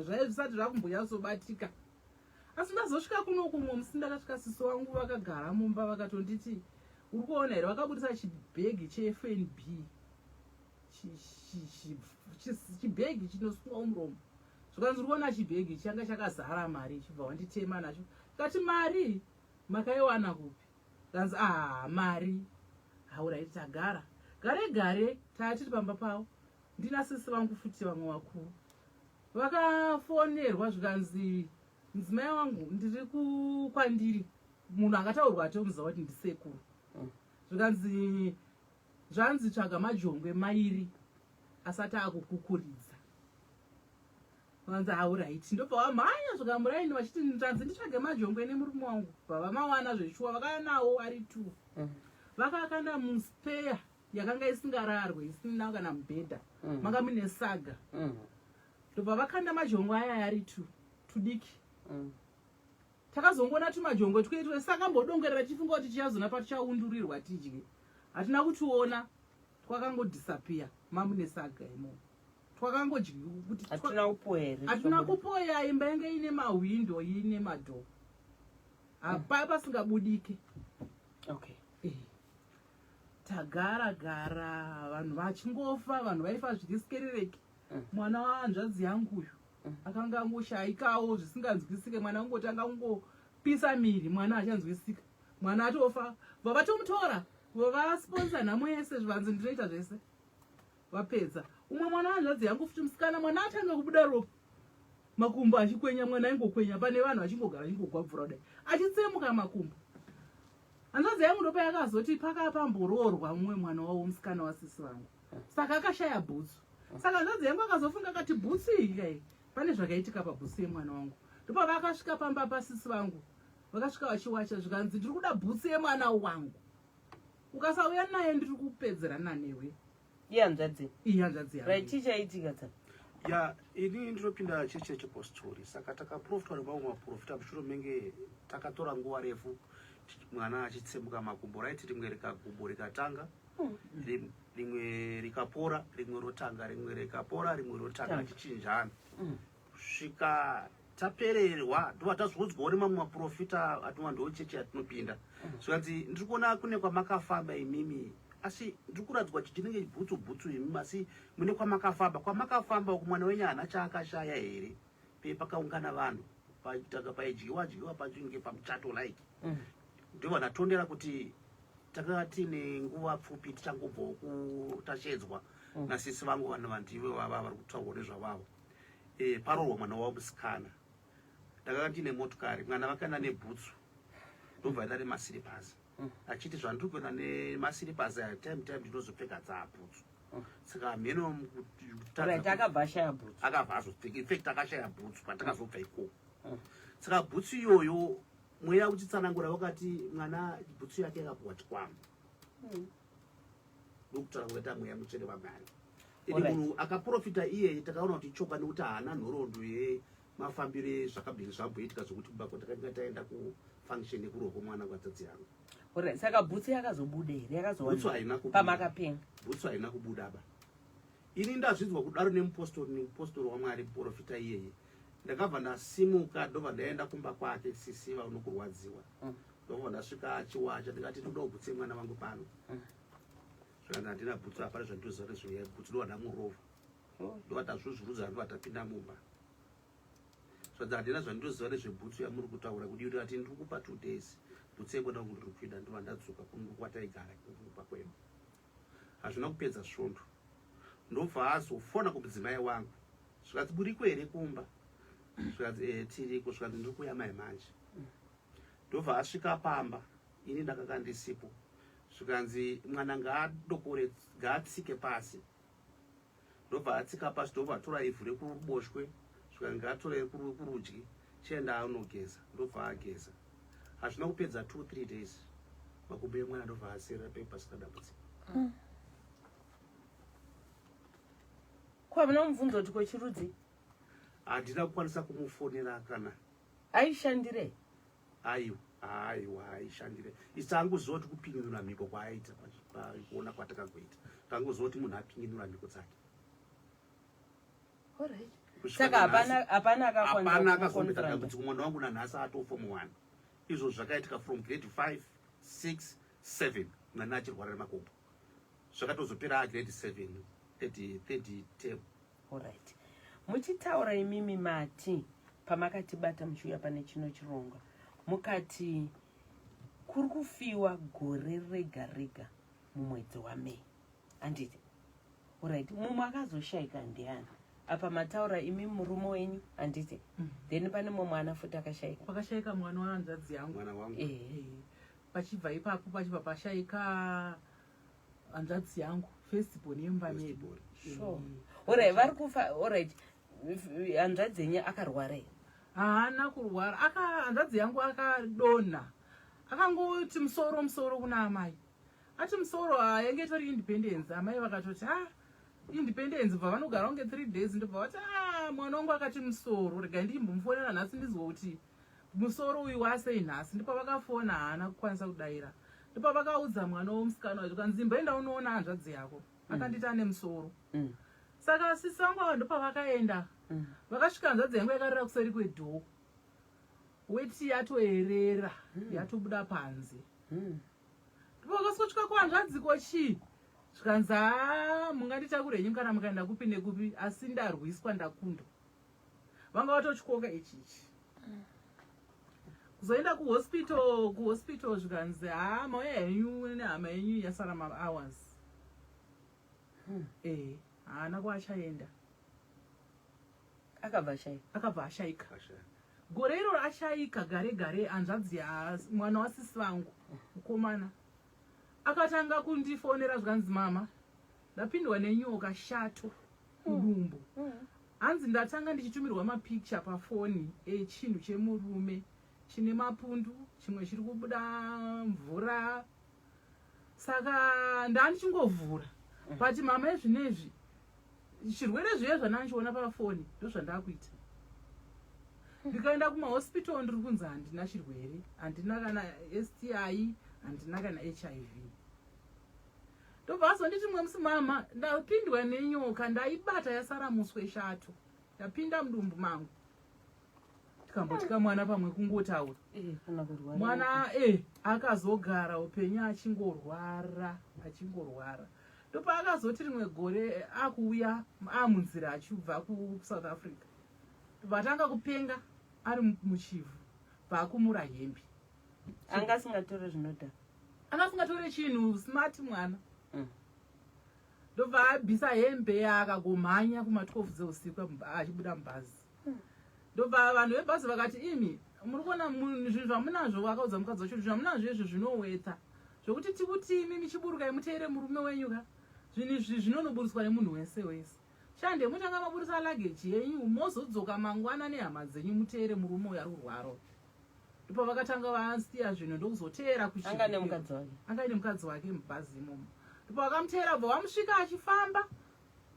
zvaive zvisati zvakumbonyatsobatika. Asi ndazosvika kuno kumwe musi, ndakasvika sisi wangu vakagara mumba, vakatonditi, "Uri kuona here?" Vakabudisa chibhegi cheFNB, chibhegi chinosungwa muromo. Zvikanzi, "Uri kuona chibhegi changa chakazara mari?" Chibva wanditema nacho. Kati, "Mari makaiwana kupi?" Kanzi, "Ah, mari hauraiti." Tagara gare gare, taa tiri pamba pavo, ndina sisi vangu futi vamwe vakuru vakafonerwa. Zvikanzi, "Mudzimai wangu, ndiri kwandiri." Munhu akataurwa atomuziva kuti ndisekuru. Zvikanzi, "Zvanzi tsvaga majongwe mairi asati akukukuridza." Vanzi, "Hauraiti." Ndobva wamhanya zvikamuraini vachiti, "Nzvanzi nditsvage majongwe nemurume wangu." Bva vamawana zveshuwa, vakauya nawo ari two. Vakakanda muspare yakanga isingararwe, isina kana mubhedha. Manga mune saga. Ndobva vakanda majongwe aya ari two tudiki. Takazongoona tumajongwe twetu sakambodongorera tichifunga kuti tichazona patichaundurirwa tidye. Hatina kutiona, twakangodisappear mamune saga imomo. Twakangodyi kuti Hatina kupuwa here? Hatina kupoya. Imba yange ine mahwindo, ine madoor, hapa pasingabudike. Tagara gara, vanhu vachingofa, vanhu vaifa zviriskerereki. Mwana wahanzvadzi yangu uyu akanga angoshaikawo zvisinganzwisike. Mwana angotanga kungopisa miri, mwana achanzwisika, mwana atofa. Bva vatomutora, vavasponsa nhamo yese, zvivanzi ndinoita zvese. Vapedza, umwe mwana wahanzvadzi yangu futi musikana, mwana atanga kubuda ropa, makumbo achikwenya. Mwana aingokwenya pane vanhu, achingogara achingogwabvura kudai, achitsemuka makumbo. Hanzvadzi yangu ndopa yakazoti pakapamboroorwa mumwe mwana wavo musikana wasisi vangu, saka akashaya bhutsu. Saka hanzvadzi yangu akazofunga akati, "Bhutsu iyi kai, pane zvakaitika pabhutsu yemwana wangu." Ndopa vakasvika pamba pasisi vangu, vakasvika vachiwacha. Zvikanzi, "Ndiri kuda bhutsu yemwana wangu, ukasauya naye ndiri kupedzerana newe." Ihanzvadzi? Iyi hanzvadzi yangu. Right, chichaitika tsa? Ya, ini ndinopinda chechi yechipostori, saka takaprofitwa nemamwe maprofita mushure menge takatora nguva refu mwana achitsemuka makumbo. Right, rimwe rikagumbo rikatanga, rimwe rikapora, rimwe rotanga, rimwe rikapora, rimwe rotanga, achichinjana kusvika tapererwa. Ndobva tazoudzwawo nemamwe maprofita atinova ndo chechi yatinopinda. Zvikanzi, "Ndiri kuona kune kwamakafamba imimi." Asi ndiri kuradzwa kuti chinenge bhutsu bhutsu imi, asi mune kwamakafamba, kwamakafamba uku mwana wenyu haana chaakashaya here? Pe pakaungana vanhu paitaka paidyiwa dyiwa pachinge pamuchato like ndobva ndatondera kuti takanga tiine nguva pfupi tichangobvawo kutashedzwa nasisi vangu vanhu vandive vava vari kutaurwa nezvavavo. Paroorwa mwana wavo musikana, ndakanga ndiine motokari, mwana vakaenda nebhutsu, ndobva aenda nemasiripasi achiti zvandiri kuenda nemasiripasi aya, time time ndinozopfeka dzaabhutsu. Saka hameno Right, akabva ashaya bhutsu. Akabva azopfeka, in fact akashaya bhutsu patakazobva ikoko. Saka bhutsu iyoyo mweya uchitsanangura wakati mwana bhutsu yake yakapuwa chikwambo, ndokutaura kukaita mweya mutsvene waMwari. Ende munhu akaprofita iyeye takaona kuti choka, nekuti haana nhoroondo yemafambiro ezvakabviri zvamboitika zvokuti kumba kwatakanga taenda kufunction yekurohwa mwana kwadzadzi yangu. Alright, saka bhutsu yakazobuda here? Bhutsu haina kubuda. Pamakapenga? Bhutsu haina kubuda ba. Ini ndazvinzwa kudaro nemupostori, nemupostori waMwari, muprofita iyeye, ndakabva ndasimuka, ndobva ndaenda kumba kwake, sisi vanokurwadziwa. Ndobva ndasvika achiwacha, ndikati ndodawo bhutsu yemwana wangu pano. Zvikanzi handina bhutsu, hapana zvandinoziva nezvebhutsu. Ndobva ndamurova. Ndobva tazvuzvurudza, ndobva tapinda mumba. Zvanzi handina zvandinoziva nezvebhutsu yamuri kutaura kudii. Ndikati ndiri kupa 2 days, bhutsu yemwana wangu ndiri kuida. Ndobva ndadzoka kwataigara kumba kwedu. Hazvina kupedza svondo, ndobva azofona kumudzimai wangu, zvikanzi buriko here kumba? Zvikanzi tiriko. Zvikanzi ndiri kuuya mai manje. Ndobva asvika pamba, ini ndakanga ndisipo. Zvikanzi mwana ngaadokore, ngaatsike pasi. Ndobva atsika pasi, ndobva atora ivhu rekuruboshwe, zvikanzi ngaatore kurudyi, chienda anogeza. Ndobva ageza. Hazvina kupedza 2 3 days, makumbo emwana ndobva aserera pe pasina dambudziko. Kwamuna mubvunzo kuti kochirudzi? Handina kukwanisa kumufonera kana. Aishandirei? Aiwa, aiwa, aishandire isi. Tangoziva kuti kupinginura mhiko kwaaita, pakuona kwatakagoita tangoziva kuti munhu apinginura mhiko dzake. Alright. Kusvika Saka nanhasi- hapana, hapana hapana akakwanisa akazomboita kumuconfronta? dambudziko. Mwana wangu nanhasi atoform 1. Izvo zvakaitika from grade 5, 6, 7, mwana achirwara nemakumbo. Zvakatozopera agrade 7, third term. Alright, muchitaura imimi mati pamakatibata muchiuya pane chino chirongwa, mukati kuri kufiwa gore rega rega mumwedzi waMay, handiti? Alright, mumwe akazoshayika ndiani apa? Mataura imi murume wenyu, handiti? Then pane mumwe mwana futi akashayika. Pakashayika mwana wahanzvadzi yangu. Mwana wangu. Pachibva ipapo pachibva pashayika hanzvadzi yangu, first born yemumba medu. First born. Sure. Alright, vari kufa. Alright, hanzvadzi yenyu akarwara here? Haana kurwara. Aka hanzvadzi yangu akadonha, akangoti musoro, musoro kuna amai. Ati musoro, yange itori independence. Amai vakatoti, "Ah, independence." Bva vanogara kunge 3 days, ndobva vati, "Ah, mwana wangu akati musoro, regai ndimbomufonera nhasi ndizwe kuti musoro uyu wasei nhasi." Ndipo vakafona, haana kukwanisa kudayira. Ndipo vakaudza mwana womusikana wacho, kanzi, "Imboenda unoona hanzvadzi yako, akanditi ane musoro." Saka sisi vangu ava ndopavakaenda. Vakasvika, hanzvadzi yangu yakarira kuseri kwedoor, weti yatoerera, yatobuda panze. Ndopakasvika kuhanzvadzi, kochii? Zvikanzi, "Haa, munganditakure henyu kana mukaenda kupi nekupi, asi ndarwiswa, ndakundwa." Vanga vatotyoka ichichi. Kuzoenda kuhospital, kuhospital zvikanzi, "Haa, mauya henyu nehama yenyu, yasara mahours." Haana kwaachaenda. Akabva ashayika? Akabva ashayika. Ashaya. Gore iroro ashayika. Gare gare hanzvadzi mwana wasisi vangu mukomana akatanga kundifonera, zvikanzi, "Mama, ndapindwa nenyoka, shato mudumbu." Hanzi, "Ndatanga ndichitumirwa mapikicha pafoni echinhu chemurume chine mapundu, chimwe chiri kubuda mvura, saka ndandichingovhura. But mama, ezvinezvi zvirwere zviye zvandandichiona pafoni ndozvandakuita. Ndikaenda kumahospital ndiri kunzi handina chirwere, handina kana STI, handina kana HIV." Ndobva azonditi mumwe musi, "Mama, ndapindwa nenyoka, ndaibata yasara muswe, shato yapinda mudumbu mangu." Tikambotika mwana pamwe kungotaura. Eh, kana kurwara. Mwana e akazogara upenyu achingorwara achingorwara. Ndopaakazoti rimwe gore akuuya amunzira achibva kuSouth Africa. Vatanga kupenga ari muchivhu bvaakumura hembe. Anga asingatore zvinodhaka. Anga asingatore chinhu smart mwana. Ndobva abvisa hembe akagomhanya kuma12 dzeusiku achibuda mubhazi. Ndobva vanhu vebhazi vakati imi muri kuona zvinhu zvamunazvo, vakaudza mukadzi wacho kuti zvamunazvo izvi zvinowetsa zvokuti tikuti imi michiburukai muteere murume wenyu ka zvinhu izvi zvinonoburitswa nemunhu wese wese shande mutanga maburisa luggage yenyu mozodzoka mangwana nehama dzenyu muteere murume uyu ari kurwara uyu. Ndipo vakatanga vasiya zvinhu ndokuzoteera kuchi- Anga nemukadzi wake. Anga aine mukadzi wake mubhazi imomo. Ndipo vakamuteera bva vamusvika achifamba.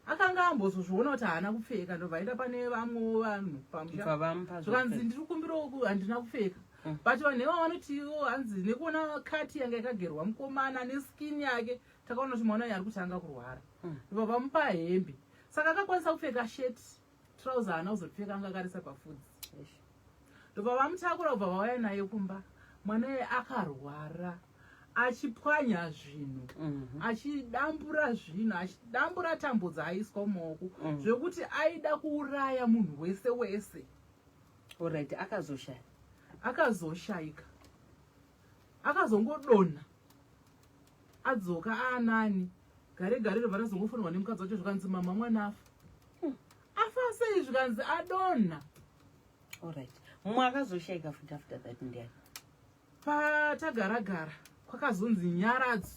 Akanga ambozozviona kuti haana kupfeka ndobva aenda pane vamwewo vanhu pamusha. Bva vamupa Zvikanzi zvekupfeka. ndiri kukumbirawo handina kupfeka. But vanhu ivavo vanoti ivo hanzi nekuona kati yanga yakagerwa mukomana neskin yake takaona kuti mwana uyu ari kutanga kurwara. Ndobva vamupa hembe. Saka akakwanisa kupfeka shirt, trouser haana kuzopfeka anga akarisa pafudzi. Eish. Ndobva vamutakura kubva vauya naye kumba. Mwana iye akarwara achipwanya zvinhu, achidambura zvinhu, achidambura tambo dzaaiswa mumaoko, zvekuti aida kuuraya munhu wese wese. Alright, akazoshaya. Akazoshayika. Akazongodonha. Adzoka aanani. Gare gare ndobva razongofonwa nemukadzi wacho zvikanzi mama mwana afa. Afa sei zvikanzi adonha. Alright. Mumwe akazoshayika futi after that ndiani? Patagara-gara kwakazonzi Nyaradzo.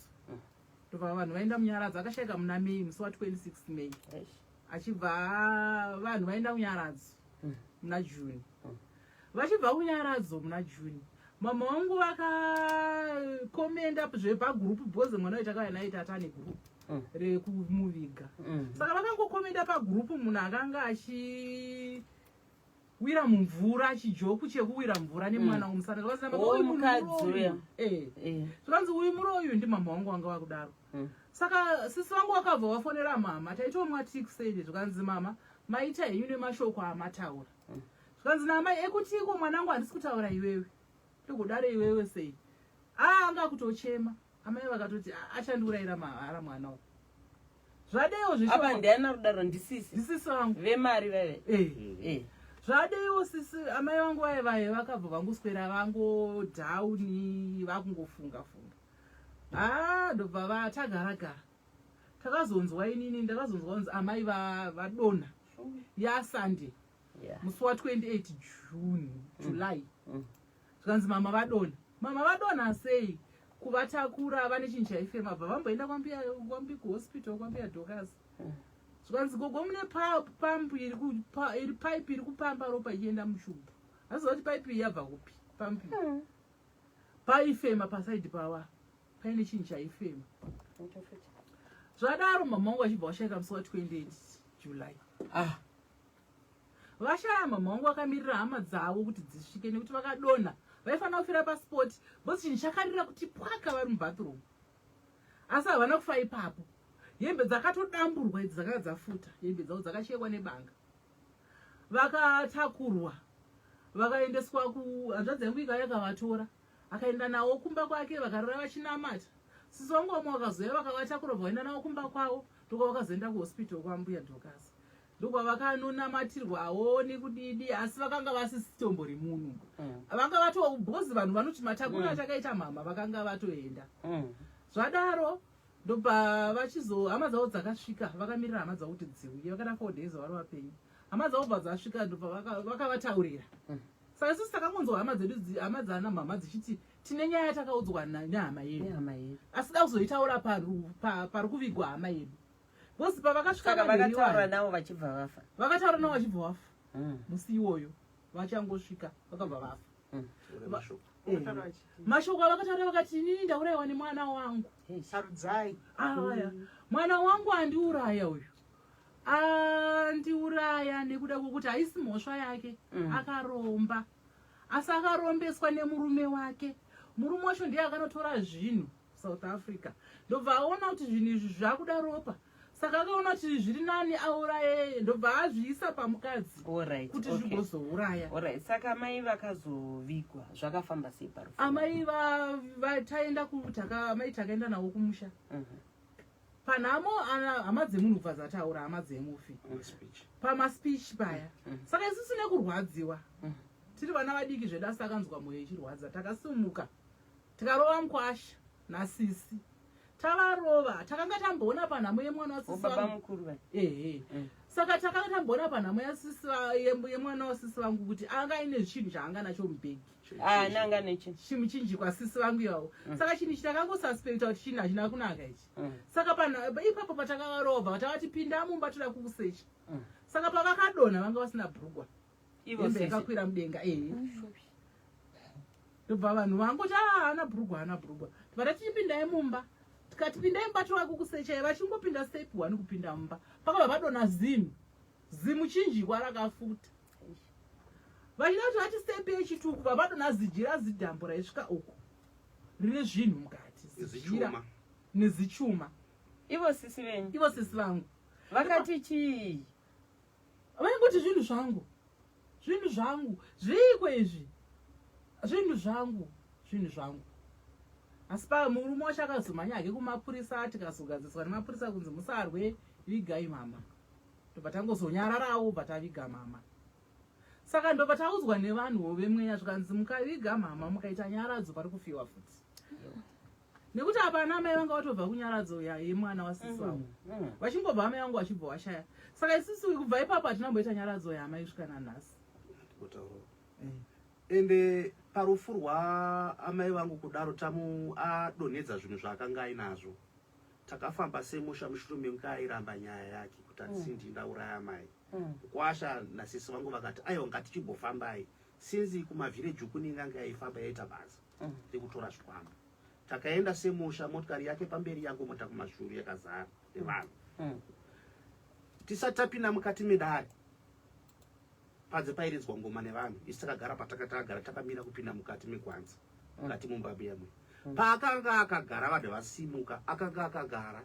Ndobva vanhu vaenda muNyaradzo, akashayika muna May, musi wa26 May. Eish. Achibva vanhu vaenda kuNyaradzo muna June. Vachibva kuNyaradzo muna June, mama vangu vakakomenda zvepagurupu because mwana wacho takauya naye tata negurupu rekumuviga. Saka vakangokomenda pagurupu munhu akanga achiwira mumvura, chijoku chekuwira mvura nemwana womusana. Zvikanzi namama, Oh, uyu munhu mukadzi muroyi. uya. Eh. Zvikanzi uyu muroyi uyu ndimama wangu wanga wakudaro. Saka sisi vangu vakabva vafonera mama, taitomwa tea kuseni, zvikanzi mama maita henyu nemashoko amataura. Zvikanzi namai ekutiko mwanangu handisi kutaura iwewe. Ndikudaro iwewe sei? Ah, anga kutochema. Amai vakatoti achandiurayira mahara mwana uyu. Zvadewo Apa zvishoma. ndiani arikudaro ndisisi. Ndisisi vangu. Vemari vaive. Eh. Zvadewo sisi amai vangu vaye vaye vakabva vangoswera vango down vakungofunga funga. Ah, ndobva vatagara gara. Takazonzwa inini ndakazonzwa kunzi amai vadonha yaSunday. Musi wa28 June, July. Zvikanzi mama vadonha. Mama vadonha sei? Kuvatakura vane chinhu chaifema bva vamboenda kwambuya kwambi kuhospital kwambuya Dorcas. Zvikanzi gogo mune pampu iri iri pipe iri kupamba ropa ichienda muchubhu. Aziva kuti pipe iyi yabva kupi? Pampu. Paifema pasaidi pawa. Paine chinhu chaifema. Zvadaro mama wangu vachibva vashaika musi wa28 July. Vashaya mama wangu vakamirira hama dzavo kuti dzisvike nekuti vakadonha. Vaifanira kufira paspot because chinhu chakarira kuti pwaka vari mubathroom. Asi havana kufa ipapo. Hembe dzakatodamburwa idzi dzakanga dzafuta. Hembe dzavo dzakachekwa nebanga. Vakatakurwa vakaendeswa kuhanzvadzi yangu ikauya ikavatora. Akaenda navo kumba kwake vakarara vachinamata. Sisi vangu vamwe vakazouya vakavatakura vaenda navo kumba kwavo. Ndokwa vakazoenda kuhospital kwambuya Dorcas. Ndokwa vakanonamatirwawo nekudidi asi vakanga vasisitombori munhu. Vanga vato because vanhu vanoti matakura atakaita mama vakanga vatoenda. Zvadaro ndobva vachizo hama dzavo dzakasvika vakamirira hama dzavo kuti dziuye vakada 4 days vari vapenyu. Hama dzavo bva dzasvika ndobva vakavataurira. Saka isusu takangonzwa hama dzedu hama dzana mama dzichiti tine nyaya yatakaudzwa nehama yedu. Nehama yedu. Asi da kuzoitaura pari kuvigwa hama yedu. Because pavakasvika Saka vanhu vakataura iwayo, navo vachibva vafa. Vakataura navo vachibva vafa. Musi iwoyo vachangosvika vakabva vafa. Mashoko. Mashoko avakataura vakati inini ndaurayiwa nemwana wangu. Sarudzai. Aya. Mwana wangu andiuraya uyu. Andiuraya nekuda kwekuti haisi mhosva yake. Akaromba. Asi akarombeswa nemurume wake. Murume wacho ndiye akanotora zvinhu South Africa. Ndobva aona kuti zvinhu izvi zvakuda ropa. Saka akaona kuti zviri nani auraye, ndobva azviisa pamukadzi Alright, kuti okay. zvigozouraya. Alright, saka amai vakazovigwa zvakafamba sei parufu? Amai taenda amai takaenda navo kumusha. Panhamo hama dzemunhu kubva dzataura, hama dzemufi Speech. Pamaspeech paya. Saka isusu nekurwadziwa, tiri vana vadiki zvedu, asi takanzwa mwoyo ichirwadza, takasimuka tikarova mukwasha nasisi. Tavarova, takanga tamboona panhamo yemwana wasisi Baba vangu. mukuru vai? Ehe. Saka takanga tamboona panhamo yasisi yemwana wasisi vangu kuti anga aine chinhu chaanga nacho mubhegi. Ah, nanga nechi Chimuchinjikwa sisi vangu ivavo. Saka chinhu ichi takangosuspecta kuti chinhu hachina kunaka ichi. Saka ipapo patakavarova, takati, "Pinda mumba, toda kukusecha." Saka pavakadonha vanga vasina bhurugwa. Ivo Hembe sisi? yakakwira mudenga, ehe. Ndobva vanhu vangoti, "A, haana bhurugwa, haana bhurugwa." Tibva tichipindai mumba, tikati, "Pindai mumba, toda kukusechai." Vachingopinda step one kupinda mumba, pakabva padonha zimu zimuchinjikwa rakafuta. Vachida kuti vati step yechituku, bva padonha zijira zidhambo raisvika uku rine zvinhu mukati, zijira. Zichuma. Nezichuma. Ivo sisi venyu? Ivo sisi vangu. Vakati chii? Vaingoti, "Zvinhu zvangu, zvinhu zvangu, zviiko izvi? Zvinhu zvangu, zvinhu zvangu." Asi pa murume wacho akazomhanya hake kumapurisa, tikazogadziswa nemapurisa kunzi, "Musarwe, vigai mama." Ndobva tangozonyararawo, bva taviga mama. Saka ndobva taudzwa nevanhuwo vemweya, zvikanzi, "Mukaviga mama, mukaita nyaradzo, pari kufiwa futi," nekuti apa ana mai vanga vatobva kunyaradzo yemwana wasisi vavo. Vachingobva, amai vangu vachibva washaya. Saka isusu kubva ipapo hatinamboita nyaradzo yamai kusvika nanhasi. Kutaura. Ende parufu rwaamai vangu kudaro, tamu adonhedza zvinhu zvaakanga ainazvo, takafamba semusha mushure mekunge airamba nyaya yake kuti handisi ndauraya amai. Kwasha nasisi vangu vakati, "Aiwa, ngatichimbofambai," sinzi kumavhireji uku nenganga yaifamba yaita basa rekutora zvikwambo. Takaenda semusha, motikari yake pamberi, yangu mota kumashure, yakazara nevanhu. Tisati tapinda mukati medare, panze pairidzwa ngoma nevanhu. Isi takagara pataka takagara, takamira kupinda mukati megwanza, mukati mumba muyamwe paakanga akagara. Vanhu vasimuka, akanga akagara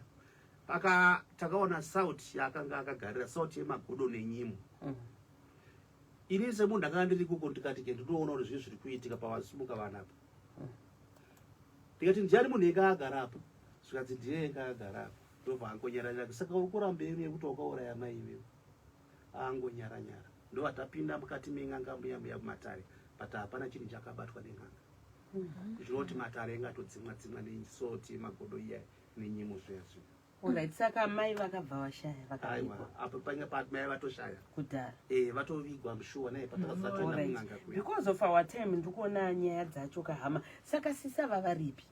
paka, takaona sauti yaakanga akagarira, sauti yemagodo nenyimo. Ini semunhu ndakanga ndiri kuko, ndikati, "Ke ndinoona kuti zvii zviri kuitika pavasimuka vanhu apa." Ndikati, "Ndiani munhu ega agara apa?" Zvikanzi, "Ndiye ega agara apa." Ndobva angonyaranyara. "Saka uri kurambei nekuti wakauraya mai iwewe?" Angonyaranyara. Ndobva tapinda mukati men'anga muya muya kumatare, but hapana chinhu chakabatwa nen'anga, zvinoti matare engatodzimwa dzimwa nesoti yemagodo iya nenyimo zviya zviya. Alright, saka mai vakabva vashaya, vakavigwa? Aiwa, apo panga mai vatoshaya. Kudhara. Eh, vatovigwa mushuwa naye patakazatoenda mun'anga kuya. Because of our time, ndikuona nyaya dzacho kahama. Saka sisava varipi?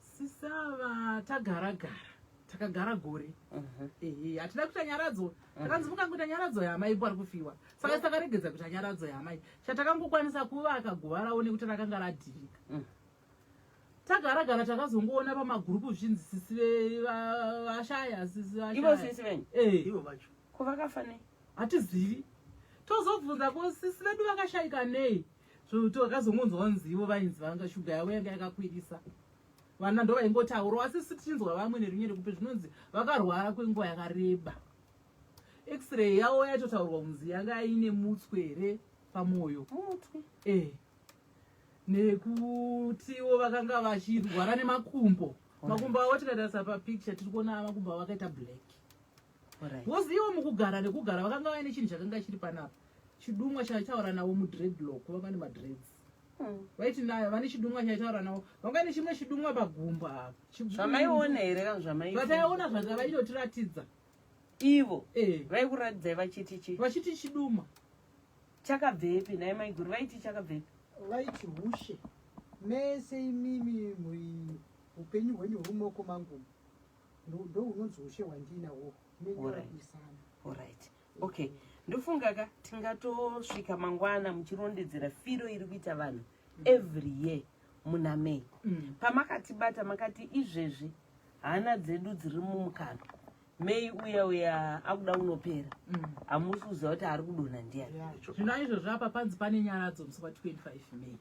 Sisava tagara gara, takagara gore. Ehe, hatina kuita nyaradzo. Takanzi mukangoita nyaradzo yamai pari kufiwa. Saka takaregedza kuita nyaradzo yamai. Chatakangokwanisa kuvaka guva ravo nekuti rakanga radhirika. Tagara gara, takazongoona pamagurupu zvichinzi sisi vashaya, sisi Ivo vashaya. sisi venyu? Eh. Ivo vacho. Ko vakafa nei? Hatizivi. Tozobvunza, "Ko sisi vedu vakashayika nei?" Takazongonzwa kunzi ivo vainzi vanga shuga yavo yanga yakakwirisa. Vana ndo vaingotaurawo, asi isu tichinzwa vamwe nerimwe rekupe zvinonzi vakarwara kwenguva yakareba. X-ray yavo yaitotaurwa kunzi yanga ine mutswe here pamwoyo. Mutswi? Eh, nekutiwo vakanga vachirwara nemakumbo. Makumbo avo tikatarisa papicture, tiri kuona makumbo avo akaita black. Because ivo mukugara nekugara vakanga vaine chinhu chakanga chiri panapa, chidumwa chaitaura navo mudreadlock. Vanga nemadreads. Vaiti nayo vane chidumwa chaitaura navo, vanga nechimwe chidumwa pagumbo apa. Zvamaiona here kana zvamai? Zvataiona, zvavaitotiratidza. Ivo? Eh. Vaikuratidzai vachiti chii? Vachiti chidumwa. Chakabvepi nhai maiguru? Vaiti chakabvepi? Vaiti hushe mese imimi muri upenyu hwenyu huri mumaoko mangu, ndo hunonzi ushe hwandinahwo nenyorakuisana. Alright, okay, ndofunga ka tingatosvika mangwana muchirondedzera firo iri kuita vanhu every year muna May. Pamakatibata makati izvezvi hana dzedu dziri mumukanwa. May uya uya akuda unopera, hamusi kuziva kuti ari kudonha ndiani. Zvino izvozvo apa panzi pane nyaradzo musi wa25 May,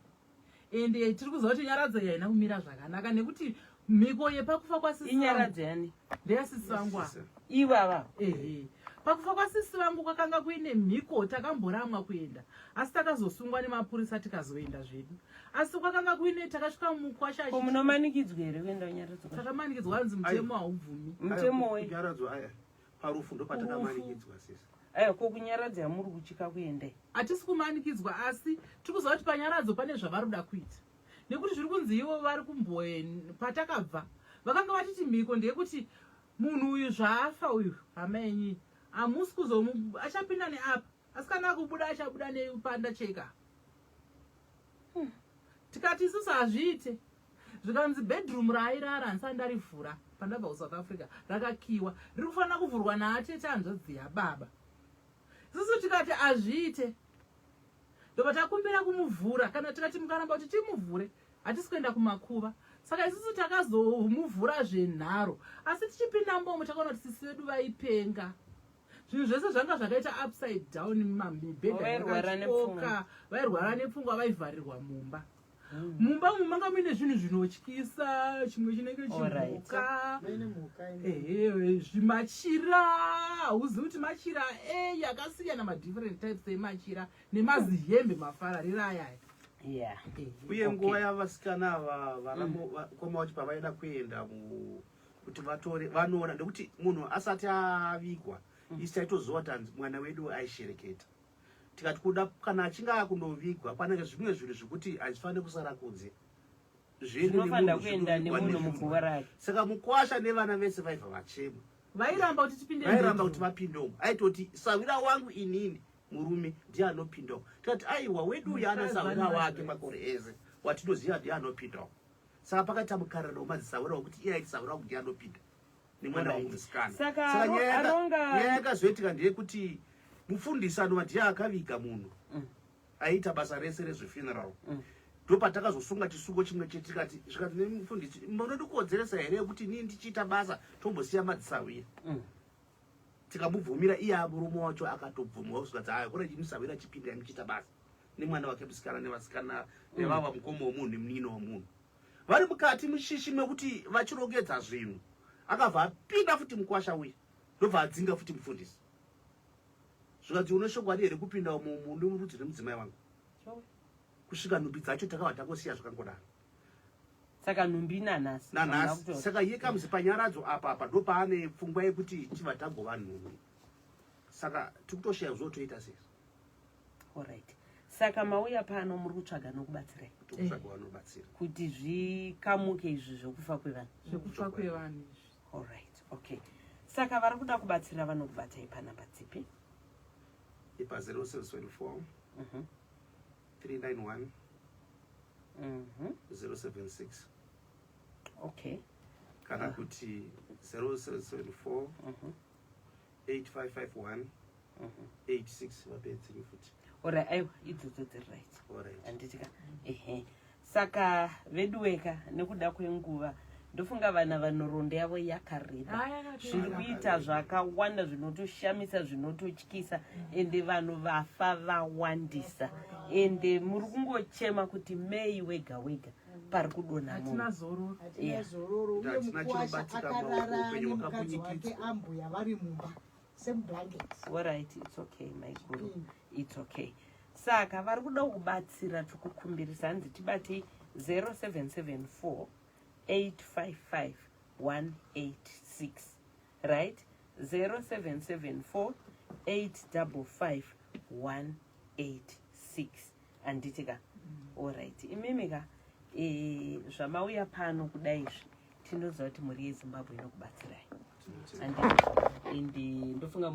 ende tiri kuziva kuti nyaradzo iyi haina kumira zvakanaka nekuti Mhiko yepakufa kwasisi vangu Inyaradzo yani? Ndeyasisi vangu ava. Ivava. Ehe, pakufa kwasisi vangu kwakanga kuine mhiko. Takamboramwa kuenda, asi takazosungwa nemapurisa tikazoenda zvedu. Asi kwakanga kuine, takasvika mukwasha Ko munomanikidzwa here kuenda kunyaradzo? Takamanikidzwa, hanzi mutemo haubvumi. Mutemo wei? Kunyaradzo aya parufu ndopatakamanikidzwa, sisi. Aiwa, ko kunyaradzo yamuri kuchika kuendai? Hatisi kumanikidzwa, asi tiri kuziva kuti panyaradzo pane zvavari kuda kuita, nekuti zviri kunzi ivo vari kumbo patakabva vakanga vachiti mhiko ndeyekuti munhu uyu zvaafa uyu, hama yenyu, hamusi kuzomu, achapinda neapa, asi kana akubuda achabuda nepanda cheka. Tikati isusu hazviite. Zvikanzi bedroom raairara handisati ndarivhura pandabva kuSouth Africa, rakakiwa, riri kufanira kuvhurwa naatete, hanzvadzi yababa. Isusu tikati hazviite. Ndobva takumbira kumuvhura. Kana tikati mukaramba kuti timuvhure, hatisi kuenda kumakuva. Saka isusu takazomuvhura zvenharo, asi tichipinda mbomo takaona kuti sisi vedu vaipenga. Zvinhu zvese zvanga zvakaita upside down, mibhedha Vairwara yakatyoka, vairwara nepfungwa, vaivharirwa mumba. Mumba umu manga muine zvinhu zvinotyisa, chimwe chinenge chimhuka. Maine mhuka ine. Ehe, zvimachira, hauzivi kuti machira ei, akasiyana, madifferent types emachira nemazihembe mafararira ayaya. Uye nguva yavasikana ava varamukoma vacho pavaida kuenda kuti vatore vanoona, nekuti munhu asati avigwa, isi taitoziva kuti hanzi mwana wedu aishereketa. Tikati kuda kana achinge akundovigwa, panenge zvimwe zvinhu zvekuti hazvifaniri kusara kunze, zviende Zvinofanira nemunhu, kuenda zvinovigwa nemunhu nemunhu. muguva rake. Saka mukwasha nevana vese vaibva vachema. Vairamba kuti tipinde Vairamba bedroom. kuti vapinde umu. Aitoti sawira wangu inini, murume ndiye anopinda umu. Tikati aiwa, wedu uyu ana Mukadzi sawira ane wake madress. makore ese watinoziva ndiye anopinda umu. Saka pakaita mukarano wemadzisawira wekuti iye aiti sawira wangu ndiye anopinda nemwana wangu musikana. Saka Nyaya aronga nyaya yakazoitika ndeyekuti mufundisi anova ndiye akaviga munhu, aiita basa rese rezvefuneral, ndopatakazosunga chisungo chimwe chete. Tikati, zvikati nemufundisi, munondikodzeresa here yekuti inini ndichiita basa tombosiya madzisawira? Tikamubvumira. Iye murume wacho akatobvumwa, zvikati haya, kure musawira chipinda muchiita basa nemwana wake musikana nevasikana nevava mukoma womunhu nemunino womunhu vari mukati mushishi mekuti vachirongedza zvinhu. Akabva apinda futi mukwasha uya, ndobva adzinga futi mufundisi. Zvikati une chokwadi here kupinda umu rudzi nemudzimai wangu? Kusvika nhumbi dzacho takabva tangosiya zvakangodaro. Saka nhumbi nanhasi Nanhasi. hamuna Saka iye kamuzi panyaradzo apa ndo paane pfungwa yekuti tibva tagova nhumbi. Saka tikutoshaya zvotoita sei. Alright, saka mauya pano muri kutsvaga nokubatsirai. Tikutsvaga vanobatsira. Kuti zvikamuke izvi zvokufa kwevanhu. Zvekufa kwevanhu izvi. Alright, okay. Saka vari kuda kubatsira vanokubatai panhamba dzipi? Ipa 0774 391 076. Kana kuti 0774 8551 86. Vapedzinyi futi. Alright, aiwa, idzodzo dziri right. Alright. Handitika? Ehe. Saka veduweka, nekuda kwenguva, ndofunga vana vanhoroondo yavo yakareba. Ah, yakareba. Zviri kuita zvakawanda zvinotoshamisa, zvinototyisa, ende vanhu vafa vawandisa, ende muri kungochema kuti mei wega wega pari kudonha Hatina munhu. zororo. Hatina zororo, uye Hatina mukwasha chinobatika maoko, akarara upenyu nemukadzi wake hwakabunyikidzwa. ambuya vari mumba semublanket. Alright, it's okay, maiguru, it's okay. Saka vari kuda kubatsira, tikukumbirisa, hanzi tibatei 0774 855 186, right? 0774 855 186, handiti ka? Alright, imimi ka, zvamauya pano kudai izvi, tinoziva kuti mhuri yeZimbabwe inokubatsirai, handiti? Ende ndofunga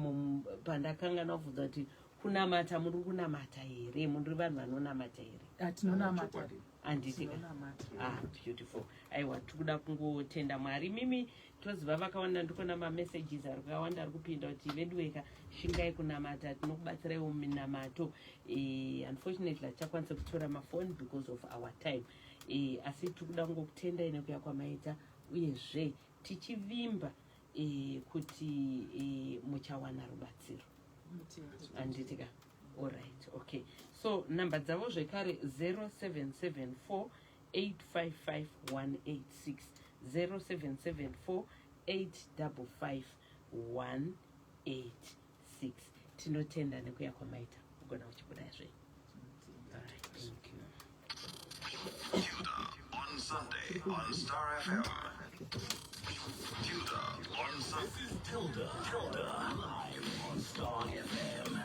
pandakangana kubvunza kuti kunamata, muri kunamata here? Muri vanhu vanonamata here? Hatinonamata. Chokwadi. Handiti ka? Tinonamata. Ah, beautiful. Aiwa, tikuda kungotenda Mwari. Mimi toziva vakawanda, ndikuona mamessages ari kawanda ari kupinda kuti veduweka, shingai kunamata, tinokubatsiraiwo muminamato. Unfortunately hatichakwanisa kutora mafoni because of our time, asi tiri kuda kungokutendai nekuya kwamaita, uyezve tichivimba kuti muchawana rubatsiro, handiti ka? Alright, okay. So namba dzavo zvekare 0774 855 186. 0774 855 186. Tinotenda nekuya kwamaita, kugona kuchibuda zve. Alright, thank you. Tilda on Sunday on Star FM. Tilda on Sunday. This is Tilda. Tilda live on Star FM.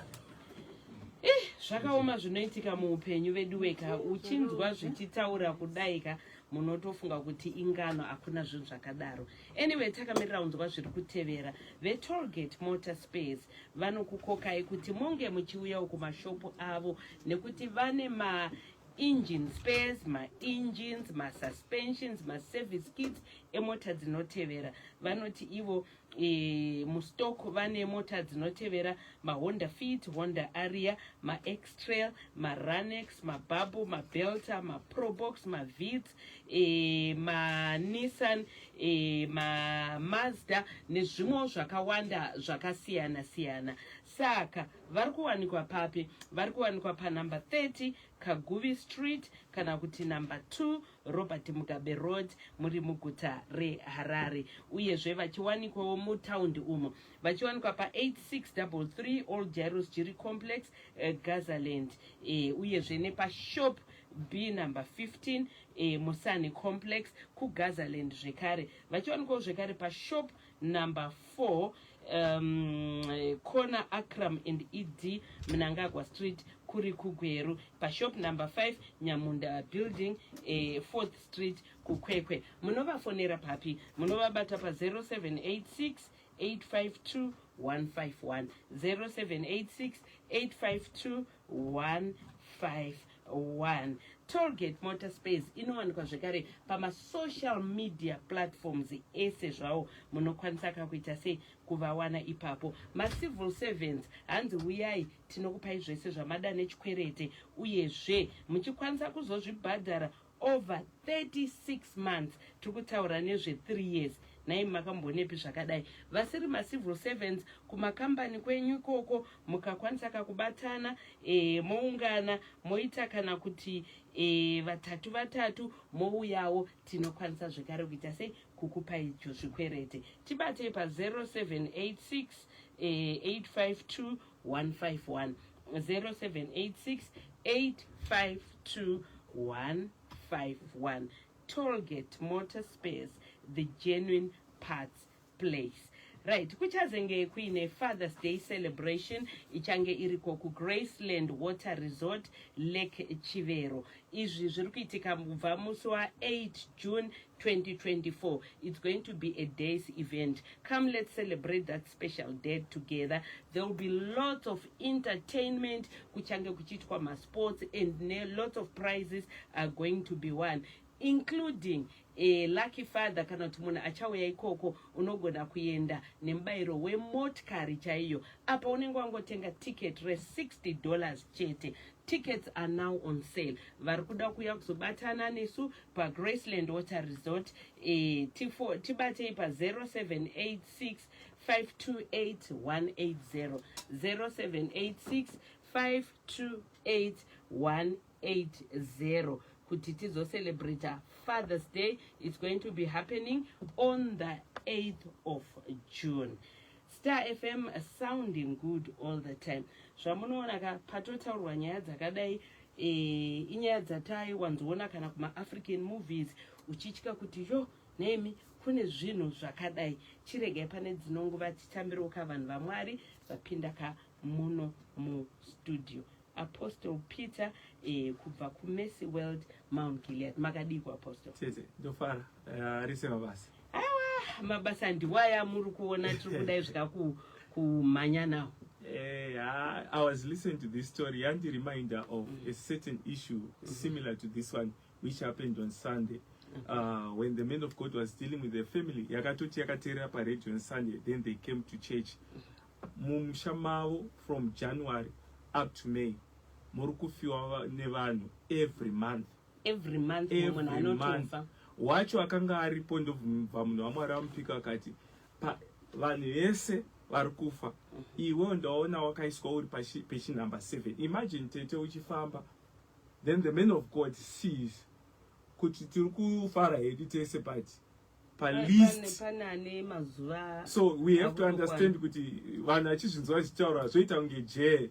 Zvakaoma zvinoitika muupenyu vedu weka. Uchinzwa zvichitaura kudaika, munotofunga kuti ingano. Hakuna zvinhu zvakadaro. Anyway, takamirira kunzwa zviri kutevera. VeTollgate Motor Space vanokukokai kuti munge muchiuyawo kumashopu avo, nekuti vane ma engine spares, maengines, masuspensions, maservice kits emota dzinotevera. Vanoti ivo mustock vane mota dzinotevera: maHonda Fit, Honda Aria, maX-Trail, maRunx, maBubble, maBelta, maProbox, maVits, maNissan, maMazda nezvimwewo zvakawanda zvakasiyana siyana. Saka vari kuwanikwa papi? Vari kuwanikwa panumber 30 Kaguvi Street kana kuti number 2 Robert Mugabe Road, muri muguta reHarare. Uyezve vachiwanikwawo mutaundi umo, vachiwanikwa pa8633 Old Jairos Jiri Complex, Gazaland, uyezve nepashop B number 15, Musani Complex, kuGazaland zvekare. Vachiwanikwawo zvekare pashop number 4, corner Akram and ED Mnangagwa Street, kuri kuGweru, pashop number 5, Nyamunda Building, 4th Street, kuKwekwe. Munovafonera papi? Munovabata pa0786 852 151, 0786 852 151. Tollgate Motor Space inowanikwa zvekare pamasocial media platforms ese zvawo. Munokwanisa kakuita sei kuvawana ipapo? Macivil servants, hanzi uyai, tinokupai zvese zvamada nechikwerete, uyezve muchikwanisa kuzozvibhadhara over 36 months. Tiri kutaura nezve3 years. Nai makambonepi zvakadai? Vasiri macivil servants, kumakambani kwenyu ikoko, mukakwanisa kakubatana, moungana, moita kana kuti vatatu vatatu, mouyawo, tinokwanisa zvekare kuita sei? Kukupai icho zvikwerete. Tibatei pa0786 852 151, 0786 852 151. Tollgate Motor Space, the genuine parts place. Right, kuchazenge kuine Father's Day celebration ichange iriko kuGraceland Water Resort, Lake Chivero. Izvi zviri kuitika kubva musi wa8 June 2024. It's going to be a day's event. Come, let's celebrate that special day together. There will be lots of entertainment. Kuchange kuchiitwa masports, and lots of prizes are going to be won, including a lucky father kana kuti munhu achauya ikoko unogona kuenda nemubayiro wemotikari chaiyo. Apa unenge wangotenga ticket re$60 chete. Tickets are now on sale. Vari kuda kuuya kuzobatana nesu paGraceland Water Resort, tibatei pa0786 528 180, 0786 528 180, kuti tizocelebrata Father's Day. It's going to be happening on the 8th of June. Star FM, sounding good all the time. Zvamunoona ka, patotaurwa nyaya dzakadai, inyaya dzataiwanzoona kana kumaAfrican movies, uchitya kuti yo nemi kune zvinhu zvakadai. Chiregai pane dzinonguva titambirewo ka vanhu vaMwari vapinda ka muno mustudio, Apostle Peter, kubva kuMercy World, Mount Gilead. Makadiko, Apostle? Tete, ndofara. Rise mabasa? Aiwa, mabasa ndiwaya muri kuona, tiri kudai zvika kumhanya nawo. I was listening to this story and the reminder of a certain issue similar to this one, which happened on Sunday. When the man of God was dealing with the family, yakatoti yakateerera paradio on Sunday, then they came to church. Mumusha mavo, from January up to May, muri kufiwa nevanhu every month. Every month mumwe munhu Every month. anotofa. Wacho akanga aripo, ndobva munhu waMwari amupika akati, "Vanhu vese vari kufa, iwe ndaona wakaiswa uri pechinhamba 7." Imagine, tete, uchifamba, then the man of God sees kuti tiri kufara hedu tese, but palist. Pane ane mazuva. So we have to akutokwana. Understand kuti vanhu vachizvinzwa vachitaura zvoita kunge jee,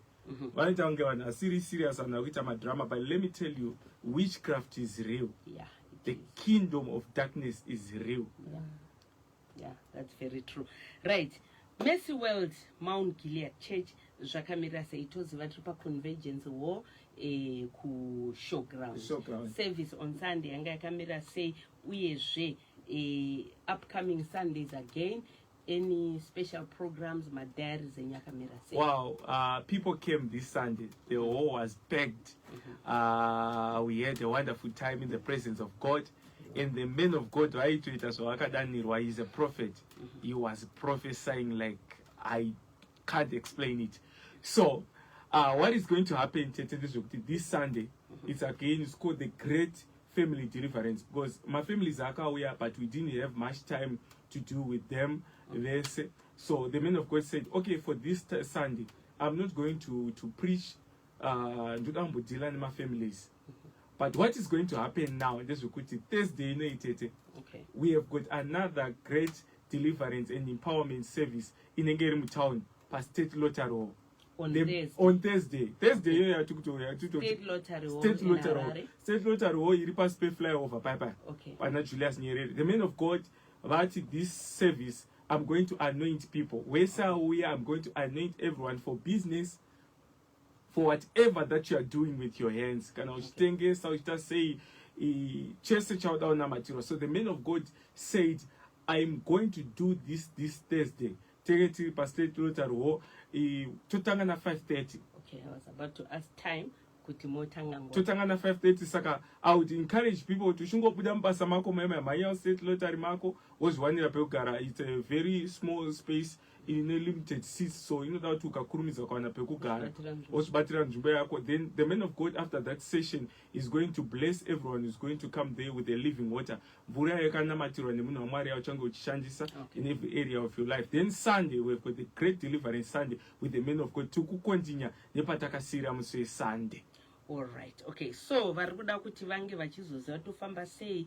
vanoita kunge vanhu asiri serious, vanhu vakuita madrama, but let me tell you, witchcraft is real. Yeah, it The is. Kingdom of darkness is real. Yeah, that's very true. Right, Mercy World Mount Gilead Church zvakamira sei? Toziva tiri paConvergence Hall, kuShowground. Showground. Service on Sunday yanga yakamira sei? Uyezve upcoming Sundays again, any special programs, madiaries enyu akamira sei? Wow, people came this Sunday. The hall was packed. We had a wonderful time in the presence of God. And the man of God, vaitoita zvavakadanirwa, he's a prophet. He was prophesying like I can't explain it. So, what is going to happen, tete, ndezvekuti this Sunday, it's again, it's called the Great Family Deliverance because my families akauya, but we didn't have much time to do with them vese. So the man of God said, "Okay, for this Sunday, I'm not going to preach, ndoda kumbodeala nemafamilies." But what is going to happen now ndezvekuti Thursday ino, tete, we have got another great deliverance and empowerment service inenge iri mutown paState Lottery Hall. On Thursday. On Thursday, Thursday iyoyo yatikuti State Lottery Hall State in Lottery Hall. Harare. State Lottery Hall iri pasi peflyover paipai pana Julius Nyerere. The man of God vati, "This service, I'm going to anoint people wese auya. I'm going to anoint everyone for business, for whatever that you are doing with your hands, kana uchitengesa, uchiita sei, chese chauda unamatirwa." So the man of God said, "I'm going to do this Thursday." Tenge tiri paState Lottery Hall, totanga na5:30. Okay, I was about to ask time, kuti motanga nguva. Totanga na5:30. Saka I would encourage people kuti uchingobuda mubasa mako maima, mhanya State Lottery mako, wozviwanira pekugara. It's a very small space ine limited seats, so inoda kuti ukakurumidza ukawana pekugara, Wozvibatira nzvimbo. Wozvibatira nzvimbo yako. Then the man of God, after that session, is going to bless everyone who's going to come there with a living water, mvura yakanamatirwa nemunhu waMwari yauchange uchishandisa in every area of your life. Then Sunday, we've got the Great Deliverance Sunday with the man of God. Tikukontinya nepatakasiyira musi weSunday. Alright, okay. So vari kuda kuti vange vachizoziva tofamba sei,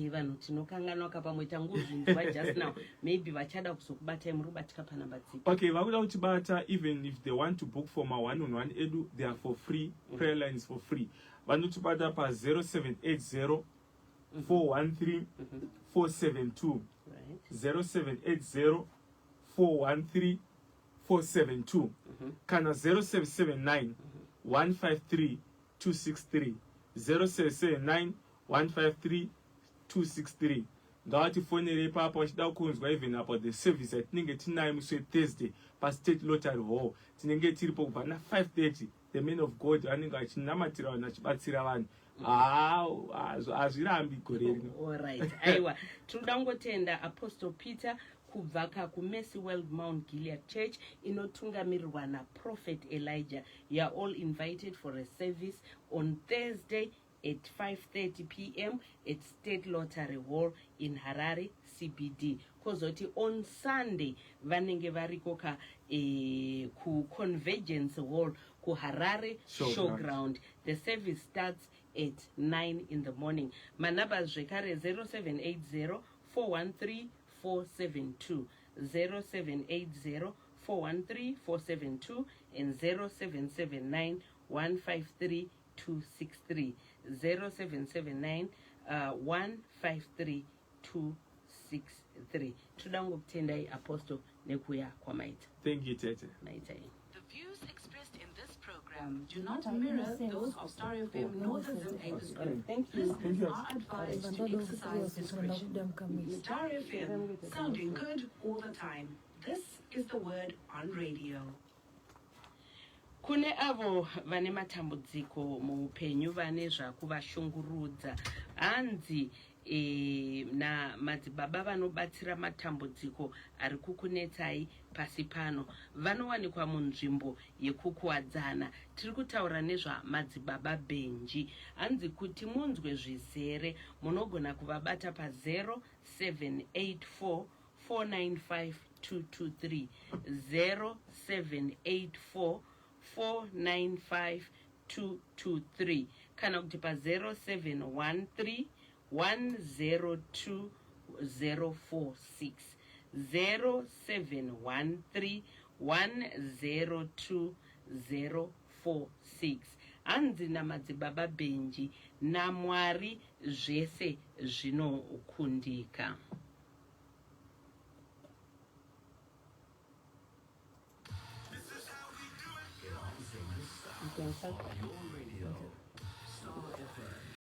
vanhu tinokanganwa ka, pamwe tangozvinzwa just now, maybe vachada kuzokubatai, muri kubatika panhamba dzipi? Okay, vakuda kutibata, even if they want to book for ma one on one edu, they are for free. Prayer line is for free. Vanotibata pa0780 413 472. 0780 413 472 kana 0779 153 263, 0779 153 263. Ngavatifonere ipapo vachida kunzwa even about the service yatinenge tinayo musi weThursday paState Lottery Hall. Tinenge tiripo kubva na5:30. The man of God vanenge vachinamatira vanhu, vachibatsira vanhu. Haa, hazvirambi gore rino. Alright, aiwa, tinoda kungotenda Apostle Peter kubva kakuMercy World Mount Gilead Church inotungamirirwa naProphet Elijah. You are all invited for a service on Thursday at 5:30 p.m. at State Lottery Hall in Harare CBD. Kwozoti on Sunday vanenge variko ka kuConvergence Hall kuHarare Showground. Showground. The service starts at 9 in the morning. Manamba zvekare 0780 413 472, 0780 413 472 and 0779 153 263, 0779 153 263. Toda kungokutendai, Apostle, nekuuya kwamaita. Thank you, tete. Maita ini. The views expressed in this program do not mirror those of Star FM nor the Zim Papers Group. Thank you. Listeners are advised to exercise discretion. Star FM, sounding good all the time. This is the word on radio. Kune avo vane matambudziko muupenyu, vane zvakuvashungurudza, hanzi namadzibaba vanobatsira matambudziko ari kukunetsai pasi pano. Vanowanikwa munzvimbo yekukuwadzana. Tiri kutaura nezvamadzibaba Benji. Hanzi kuti munzwe zvizere munogona kuvabata pa0784 495 223, 0784 495 223, kana kuti pa0713 102. 046. 0713 102 046. Hanzi namadzibaba Benji, naMwari zvese zvinokundika.